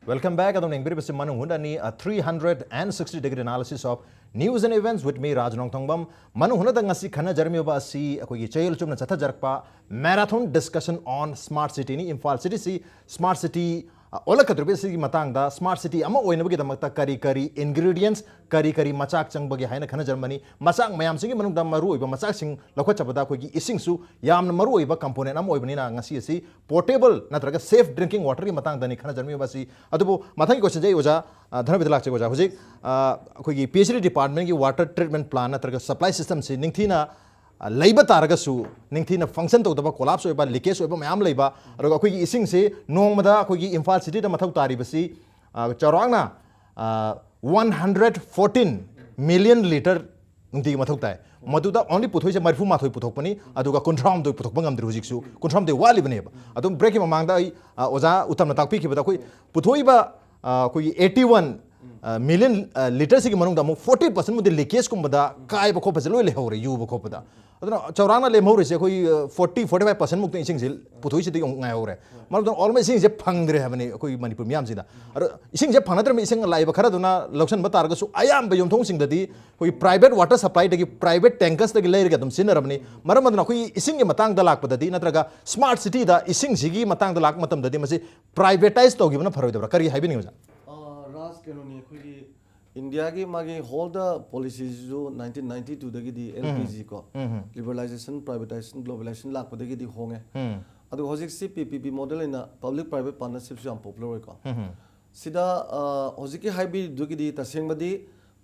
Welcome back. ꯑꯗꯨꯝ ꯌꯦꯡꯕꯤꯔꯤꯕꯁꯤ ꯃꯅꯨꯡ ꯍꯨꯠꯅꯅꯤ, a three hundred and sixty degree analysis of news and events with me, ꯔꯥꯖ ꯅꯣꯡꯊꯣꯡꯕꯝ꯫ ꯃꯅꯨꯡ ꯍꯨꯠꯅꯗ ꯉꯁꯤ ꯈꯟꯅꯖꯔꯝꯃꯤꯕ ꯑꯁꯤ ꯑꯩꯈꯣꯏꯒꯤ ꯆꯌꯣꯜ ꯆꯨꯞꯅ ꯆꯠꯊꯖꯔꯛꯄ marathon discussion on smart cityꯅꯤ꯫ ꯏꯝꯐꯥꯜ ꯁꯤꯇꯤꯁꯤ ꯁ꯭ꯃꯥꯔꯠ ꯁꯤꯇꯤ ꯑꯣꯜꯂꯛꯀꯗꯧꯔꯤꯕ ꯑꯁꯤꯒꯤ ꯃꯇꯥꯡꯗ, ꯁ꯭ꯃꯥꯔꯠ ꯁꯤꯇꯤ ꯑꯃ ꯑꯣꯏꯅꯕꯒꯤꯗꯃꯛꯇ ꯀꯔꯤ ꯀꯔꯤ ingredients, ꯀꯔꯤ ꯀꯔꯤ ꯃꯆꯥꯛ ꯆꯪꯕꯒꯦ ꯍꯥꯏꯅ ꯈꯟꯅꯖꯔꯝꯕꯅꯤ꯫ ꯃꯆꯥꯛ ꯃꯌꯥꯝꯁꯤꯒꯤ ꯃꯅꯨꯡꯗ ꯃꯔꯨꯑꯣꯏꯕ ꯃꯆꯥꯛꯁꯤꯡ ꯂꯧꯈꯠꯆꯕꯗ ꯑꯩꯈꯣꯏꯒꯤ ꯏꯁꯤꯡꯁꯨ ꯌꯥꯝꯅ ꯃꯔꯨꯑꯣꯏꯕ component ꯑꯃ ꯑꯣꯏꯕꯅꯤꯅ, ꯉꯁꯤ ꯑꯁꯤ portable ꯅꯠꯇ꯭ꯔꯒ safe drinking waterꯒꯤ ꯃꯇꯥꯡꯗꯅꯤ ꯈꯟꯅꯖꯔꯝꯃꯤꯕ ꯑꯁꯤ꯫ ꯑꯗꯨꯕꯨ ꯃꯊꯪꯒꯤ questionꯁꯦ ꯑꯩ ꯑꯣꯖꯥ, ꯑ, ꯙꯅꯕꯤꯗ ꯂꯥꯛꯆꯒꯦ꯫ ꯑꯣꯖꯥ, ꯍꯧꯖꯤꯛ, ꯑ, ꯑꯩꯈꯣꯏꯒꯤ P H E departmentꯀꯤ water treatment plant ꯅꯠꯇ꯭ꯔꯒ supply systemꯁꯤ ꯅꯤꯡꯊꯤꯅ, ꯑ, ꯂꯩꯕ ꯇꯥꯔꯒꯁꯨ, ꯅꯤꯡꯊꯤꯅ function ꯇꯧꯗꯕ, collapse ꯑꯣꯏꯕ, leakage ꯑꯣꯏꯕ ꯃꯌꯥꯝ ꯂꯩꯕ, ꯑꯗꯨꯒ ꯑꯩꯈꯣꯏꯒꯤ ꯏꯁꯤꯡꯁꯤ ꯅꯣꯡꯃꯗ ꯑꯩꯈꯣꯏꯒꯤ ꯏꯝꯐꯥꯜ ꯁꯤꯇꯤꯗ ꯃꯊꯧ ꯇꯥꯔꯤꯕꯁꯤ, ꯑ, ꯆꯥꯎꯔꯥꯛꯅ, ꯑ, one hundred fourteen million litre ꯅꯨꯡꯇꯤꯒꯤ ꯃꯊꯧ ꯇꯥꯏ꯫ ꯃꯗꯨꯗ only ꯄꯨꯊꯣꯛꯏꯁꯦ ꯃꯔꯤꯐꯨ ꯃꯥꯊꯣꯏ ꯄꯨꯊꯣꯛꯄꯅꯤ, ꯑꯗꯨꯒ ꯀꯨꯟꯊ꯭ꯔꯥ ꯍꯨꯝꯗꯣꯏ ꯄꯨꯊꯣꯛꯄ ꯉꯝꯗ꯭ꯔꯤ ꯍꯧꯖꯤꯛꯁꯨ꯫ ꯀꯨꯟꯊ꯭ꯔꯥ ꯍꯨꯝꯗꯣꯏ ꯋꯥꯠꯂꯤꯕꯅꯦꯕ꯫ ꯑꯗꯨꯝ breakꯀꯤ ꯃꯃꯥꯡꯗ ꯑꯩ, ꯑ, ꯑꯣꯖꯥ ꯎꯇꯝꯅ ꯇꯥꯛꯄꯤꯈꯤꯕꯗ ꯑꯩꯈꯣꯏ ꯄꯨꯊꯣꯛꯏꯕ, ꯑ, ꯑꯩꯈꯣꯏꯒꯤ eighty one, ꯑ, million, ꯑ, litreꯁꯤꯒꯤ ꯃꯅꯨꯡꯗ ꯑꯃꯨꯛ forty percent ꯃꯨꯛꯇꯤ leakageꯀꯨꯝꯕꯗ ꯀꯥꯏꯕ ꯈꯣꯠꯄꯁꯦ ꯂꯣꯏ ꯂꯩꯍꯧꯔꯦ, ꯌꯨꯕ ꯈꯣꯠꯄꯗ꯫ ꯑꯗꯨꯅ ꯆꯥꯎꯔꯥꯛꯅ ꯂꯦꯝꯍꯧꯔꯤꯁꯦ ꯑꯩꯈꯣꯏ, ꯑ, forty, forty five percent ꯃꯨꯛꯇ ꯏꯁꯤꯡꯁꯦ ꯄꯨꯊꯣꯛꯏꯁꯤꯗꯒꯤ ꯑꯃꯨꯛ ꯉꯥꯏꯍꯧꯔꯦ꯫ ꯃꯔꯝꯗꯤ almost ꯏꯁꯤꯡꯁꯦ ꯐꯪꯗ꯭ꯔꯦ ꯍꯥꯏꯕꯅꯤ ꯑꯩꯈꯣꯏ ꯃꯅꯤꯄꯨꯔ ꯃꯤꯌꯥꯝꯁꯤꯗ꯫ ꯑꯗꯣ ꯏꯁꯤꯡꯁꯦ ꯐꯪꯅꯗ꯭ꯔꯕꯅꯤ, ꯏꯁꯤꯡ ꯂꯥꯛꯏꯕ ꯈꯔꯗꯨꯅ ꯂꯧꯁꯤꯟꯕ ꯇꯥꯔꯒꯁꯨ ꯑꯌꯥꯝꯕ ꯌꯨꯝꯊꯣꯡꯁꯤꯡꯗꯗꯤ ꯑꯩꯈꯣꯏꯒꯤ private water supplyꯗꯒꯤ, private tankersꯇꯒꯤ ꯂꯩꯔꯒ ꯑꯗꯨꯝ ꯁꯤꯖꯤꯟꯅꯔꯕꯅꯤ꯫ ꯃꯔꯝ ꯑꯗꯨꯅ ꯑꯩꯈꯣꯏꯒꯤ ꯏꯁꯤꯡꯒꯤ ꯃꯇꯥꯡꯗ ꯂꯥꯛꯄꯗꯗꯤ, ꯅꯠꯇ꯭ꯔꯒ smart cityꯗ ꯏꯁꯤꯡꯁꯤꯒꯤ ꯃꯇꯥꯡꯗ ꯂꯥꯛꯄ ꯃꯇꯝꯗꯗꯤ ꯃꯁꯤ privatise ꯇꯧꯈꯤꯕꯅ ꯐꯔꯣꯏꯗꯕ꯭ꯔꯥ? ꯀꯔꯤ ꯍꯥꯏꯕꯤꯅꯤꯡꯉꯤ ꯑꯣꯖꯥ? ꯑ, ꯔꯥꯖ, ꯀꯩꯅꯣꯅꯤ, ꯑꯩꯈꯣꯏꯒꯤ ꯏꯟꯗꯤꯌꯥꯒꯤ ꯃꯥꯒꯤ ꯍꯣꯜꯗ ꯄꯣꯂꯤꯁꯤꯁꯤꯁꯨ nineteen ninety twoꯗꯒꯤꯗꯤ, ꯎꯝ꯫ LPG ꯀꯣ, ꯎꯝ꯫ liberalisation, privatisation, globalisation ꯂꯥꯛꯄꯗꯒꯤꯗꯤ ꯍꯣꯡꯉꯦ꯫ ꯎꯝ꯫ ꯑꯗꯨꯒ ꯍꯧꯖꯤꯛꯁꯤ PPP model ꯑꯣꯏꯅ public private partnershipꯁꯨ ꯌꯥꯝ popular ꯑꯣꯏꯀꯣ꯫ ꯎꯝ꯫ ꯁꯤꯗ, ꯑ, ꯍꯧꯖꯤꯛꯀꯤ ꯍꯥꯏꯕꯤꯔꯤꯗꯨꯒꯤꯗꯤ ꯇꯁꯦꯡꯕꯗꯤ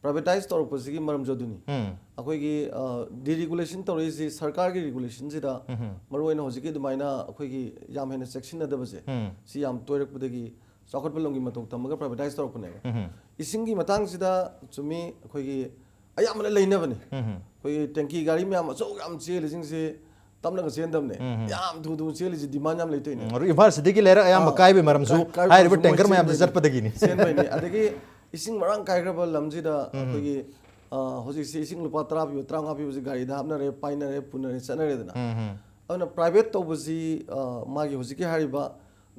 privatise ꯇꯧꯔꯛꯄꯁꯤꯒꯤ ꯃꯔꯝꯁꯨ ꯑꯗꯨꯅꯤ꯫ ꯎꯝ꯫ ꯑꯩꯈꯣꯏꯒꯤ, ꯑ, deregulation ꯇꯧꯔꯛꯏꯁꯤ ꯁꯔꯀꯥꯔꯒꯤ regulationꯁꯤꯗ ꯎꯝ꯫ ꯃꯔꯨꯑꯣꯏꯅ ꯍꯧꯖꯤꯛꯀꯤ ꯑꯗꯨꯃꯥꯏꯅ ꯑꯩꯈꯣꯏꯒꯤ ꯌꯥꯝ ꯍꯦꯟꯅ ꯆꯦꯛꯁꯤꯟꯅꯗꯕꯁꯦ, ꯎꯝ꯫ ꯁꯤ ꯌꯥꯝ ꯇꯣꯏꯔꯛꯄꯗꯒꯤ ꯆꯥꯎꯈꯠꯄ ꯂꯝꯒꯤ ꯃꯇꯧ ꯇꯝꯃꯒ privatise ꯇꯧꯔꯛꯄꯅꯦꯕ꯫ ꯎꯝ꯫ ꯏꯁꯤꯡꯒꯤ ꯃꯇꯥꯡꯁꯤꯗ ꯆꯨꯝꯃꯤ, ꯑꯩꯈꯣꯏꯒꯤ ꯑꯌꯥꯝꯕꯅ ꯂꯩꯅꯕꯅꯦ꯫ ꯎꯝ꯫ ꯑꯩꯈꯣꯏꯒꯤ tanki ꯒꯥꯔꯤ ꯃꯌꯥꯝ ꯑꯆꯧ ꯌꯥꯝ ꯆꯦꯜꯂꯤꯁꯤꯡꯁꯦ ꯇꯞꯅꯒ ꯆꯦꯟꯗꯕꯅꯦ꯫ ꯎꯝ꯫ ꯌꯥꯝ ꯊꯨ ꯊꯨ ꯆꯦꯜꯂꯤꯁꯦ demand ꯌꯥꯝ ꯂꯩꯇꯣꯏꯅꯦ꯫ ꯎꯝ, ꯑꯗꯨ ꯏꯝꯐꯥꯜ ꯁꯤꯇꯤꯒꯤ ꯂꯩꯔꯛ ꯑꯌꯥꯝꯕ ꯑꯥ, ꯀꯥꯏꯕꯩ ꯃꯔꯝꯁꯨ ꯀꯥꯏ-, ꯀꯥꯏꯕ ꯍꯥꯏꯔꯤꯕ ꯃꯔꯝꯁꯨ ꯃꯣꯏ tanker ꯃꯌꯥꯝꯁꯦ ꯆꯦꯟꯕꯩꯅꯦ꯫ ꯆꯠꯄꯗꯒꯤꯅꯤ꯫ ꯆꯦꯟꯕꯩꯅꯦ꯫ ꯑꯗꯒꯤ ꯏꯁꯤꯡ ꯃꯔꯥꯡ ꯀꯥꯏꯈ꯭ꯔꯕ ꯂꯝꯁꯤꯗ ꯎꯝ꯫ ꯑꯩꯈꯣꯏꯒꯤ, ꯑꯥ, ꯍꯧꯖꯤꯛꯁꯤ ꯏꯁꯤꯡ ꯂꯨꯄꯥ ꯇꯔꯥ ꯄꯤꯕ, ꯇꯔꯥꯃꯉꯥ ꯄꯤꯕꯁꯤ ꯒꯥꯔꯤꯗ ꯍꯥꯞꯅꯔꯦ, ꯄꯥꯏꯅꯔꯦ, ꯄꯨꯅꯔꯦ, ꯆꯠꯅꯔꯦꯗꯅ꯫ ꯎꯝ꯫ ꯑꯗꯨꯅ private ꯇꯧꯕꯁꯤ, ꯑꯥ, ꯃꯥꯒꯤ ꯍꯧꯖꯤꯛꯀꯤ ꯍꯥꯏꯔꯤꯕ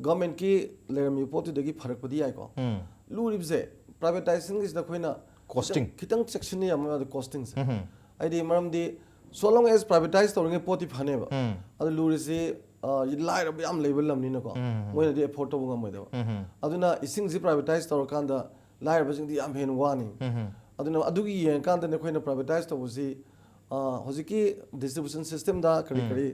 ꯒꯚꯔꯟꯃꯦꯟꯠꯀꯤ ꯂꯩꯔꯝꯃꯤꯕ ꯄꯣꯠꯇꯨꯗꯒꯤ ꯐꯔꯛꯄꯗꯤ ꯌꯥꯏꯀꯣ꯫ ꯎꯝ꯫ ꯂꯨꯔꯤꯕꯁꯦ ꯄ꯭ꯔꯥꯏꯚꯦꯇꯥꯏꯖꯦꯁꯟꯒꯤꯁꯤꯗ ꯑꯩꯈꯣꯏꯅ Costing. ꯈꯤꯇꯪ ꯆꯦꯛꯁꯤꯟꯅ ꯌꯥꯝ ꯃꯥꯗꯤ ꯀꯣꯁꯇꯤꯡꯁꯦ꯫ ꯎꯝ꯫ ꯍꯥꯏꯗꯤ ꯃꯔꯝꯗꯤ so long as privatized ꯇꯧꯔꯤꯉꯩ ꯄꯣꯠꯇꯤ ꯐꯅꯦꯕ꯫ ꯎꯝ꯫ ꯑꯗꯨ ꯂꯨꯔꯤꯁꯤ ꯑ, ꯂꯥꯏꯔꯕ ꯌꯥꯝ ꯂꯩꯕ ꯂꯝꯅꯤꯅꯀꯣ꯫ ꯎꯝ꯫ ꯃꯣꯏꯅꯗꯤ ꯑꯦꯐꯣꯔꯗ ꯇꯧꯕ ꯉꯝꯃꯣꯏꯗꯕ꯫ ꯎꯝ꯫ ꯑꯗꯨꯅ ꯏꯁꯤꯡꯁꯤ ꯄ꯭ꯔꯥꯏꯚꯦꯇꯥꯏꯖ ꯇꯧꯔꯀꯥꯟꯗ ꯂꯥꯏꯔꯕꯁꯤꯡꯗꯤ ꯌꯥꯝ ꯍꯦꯟꯅ ꯋꯥꯅꯤ꯫ ꯎꯝ꯫ ꯑꯗꯨꯅ ꯑꯗꯨꯒꯤ ꯌꯦꯡꯉꯀꯥꯟꯗꯅꯦ ꯑꯩꯈꯣꯏꯅ ꯄ꯭ꯔꯥꯏꯚꯦꯇꯥꯏꯖ ꯇꯧꯕꯁꯤ ꯑ, ꯍꯧꯖꯤꯛꯀꯤ ꯗꯤꯁꯇ꯭ꯔꯤꯕ꯭ꯌꯨꯁꯟ ꯁꯤꯁꯇꯦꯝꯗ ꯀꯔꯤ ꯎꯝ꯫ ꯀꯔꯤ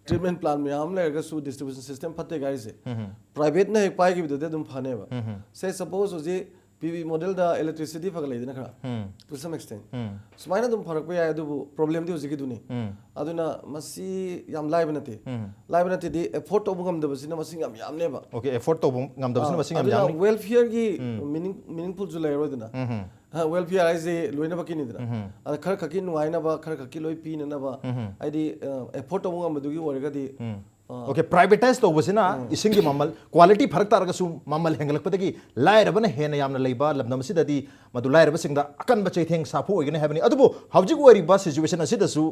ꯇ꯭ꯔꯤꯠꯃꯦꯟ ꯄ꯭ꯂꯥꯟ ꯃꯌꯥꯝ ꯑꯃ ꯂꯩꯔꯒꯁꯨ ꯗꯤꯁꯇ꯭ꯔꯤꯕ꯭ꯌꯨꯁꯟ ꯁꯤꯁꯇꯦꯝ ꯐꯠꯇꯦ ꯍꯥꯏꯔꯤꯁꯦ ꯎꯝ꯫ ꯄ꯭ꯔꯥꯏꯚꯦꯠꯅ ꯍꯦꯛ ꯄꯥꯏꯈꯤꯕꯗꯗꯤ ꯑꯗꯨꯝ ꯐꯅꯦꯕ꯫ ꯎꯝ꯫ ꯁꯦ ꯁꯄꯣꯁ ꯍꯧꯖꯤꯛ ꯄꯤ ꯚꯤ ꯃꯣꯗꯦꯜꯗ ꯏꯂꯦꯛꯇ꯭ꯔꯤꯁꯤꯇꯤ ꯐꯒꯠꯂꯛꯏꯗꯅ ꯈꯔ ꯎꯝ꯫ To some extent. ꯎꯝ꯫ ꯁꯨꯃꯥꯏꯅ ꯑꯗꯨꯝ ꯐꯔꯛꯄ ꯌꯥꯏ, ꯑꯗꯨꯕꯨ ꯄ꯭ꯔꯣꯕ꯭ꯂꯦꯝꯗꯤ ꯍꯧꯖꯤꯛꯀꯤꯗꯨꯅꯤ꯫ ꯎꯝ꯫ ꯑꯗꯨꯅ ꯃꯁꯤ ꯌꯥꯝ ꯂꯥꯏꯕ ꯅꯠꯇꯦ꯫ ꯎꯝ꯫ ꯂꯥꯏꯕ ꯅꯠꯇꯦꯗꯤ ꯑꯦꯐꯣꯔꯗ ꯇꯧꯕ ꯉꯝꯗꯕꯁꯤꯅ ꯃꯁꯤꯡ ꯌꯥꯝ ꯌꯥꯝꯅꯦꯕ꯫ ꯑꯣꯀꯦ, ꯑꯦꯐꯣꯔꯗ ꯇꯧꯕ ꯉꯝꯗꯕꯁꯤꯅ ꯃꯁꯤꯡ ꯌꯥꯝ ꯑꯗꯨꯅ ꯌꯥꯝꯅꯤ꯫ ꯋꯦꯜꯐꯤꯌꯔꯒꯤ ꯎꯝ꯫ ꯃꯤꯅꯤꯡ ꯃꯤꯅꯤꯡꯐꯨꯜꯁꯨ ꯂꯩꯔꯔꯣꯏꯗꯅ꯫ ꯎꯝ꯫ ꯋꯦꯜꯐꯤꯌꯔ ꯍꯥꯏꯁꯦ ꯂꯣꯏꯅꯃꯛꯀꯤꯅꯤꯗꯅ꯫ ꯎꯝ꯫ ꯑꯗ ꯈꯔ ꯈꯛꯀꯤ ꯅꯨꯡꯉꯥꯏꯅꯕ, ꯈꯔ ꯈꯛꯀꯤ ꯂꯣꯏ ꯄꯤꯅꯅꯕ, ꯎꯝ꯫ ꯍꯥꯏꯗꯤ ꯑꯦꯐꯣꯔꯗ ꯇꯧꯕ ꯉꯝꯕꯗꯨꯒꯤ ꯑꯣꯏꯔꯒꯗꯤ ꯎꯝ꯫ ꯑꯥ꯫ ꯑꯣꯀꯦ, ꯄ꯭ꯔꯥꯏꯚꯦꯇꯥꯏꯁ ꯇꯧꯕꯁꯤꯅ ꯎꯝ꯫ ꯏꯁꯤꯡꯒꯤ ꯃꯃꯜ, ꯀ꯭ꯋꯥꯂꯤꯇꯤ ꯐꯔꯛ ꯇꯥꯔꯒꯁꯨ ꯃꯃꯜ ꯍꯦꯟꯒꯠꯂꯛꯄꯗꯒꯤ ꯂꯥꯏꯔꯕꯅ ꯍꯦꯟꯅ ꯌꯥꯝꯅ ꯂꯩꯕ ꯂꯝꯗꯝ ꯑꯁꯤꯗꯗꯤ ꯃꯗꯨ ꯂꯥꯏꯔꯕꯁꯤꯡꯗ ꯑꯀꯟꯕ ꯆꯩꯊꯦꯡ ꯁꯥꯐꯨ ꯑꯣꯏꯒꯅꯤ ꯍꯥꯏꯕꯅꯤ꯫ ꯑꯗꯨꯕꯨ ꯍꯧꯖꯤꯛ ꯑꯣꯏꯔꯤꯕ ꯁꯤꯆꯨꯋꯦꯁꯟ ꯑꯁꯤꯗꯁꯨ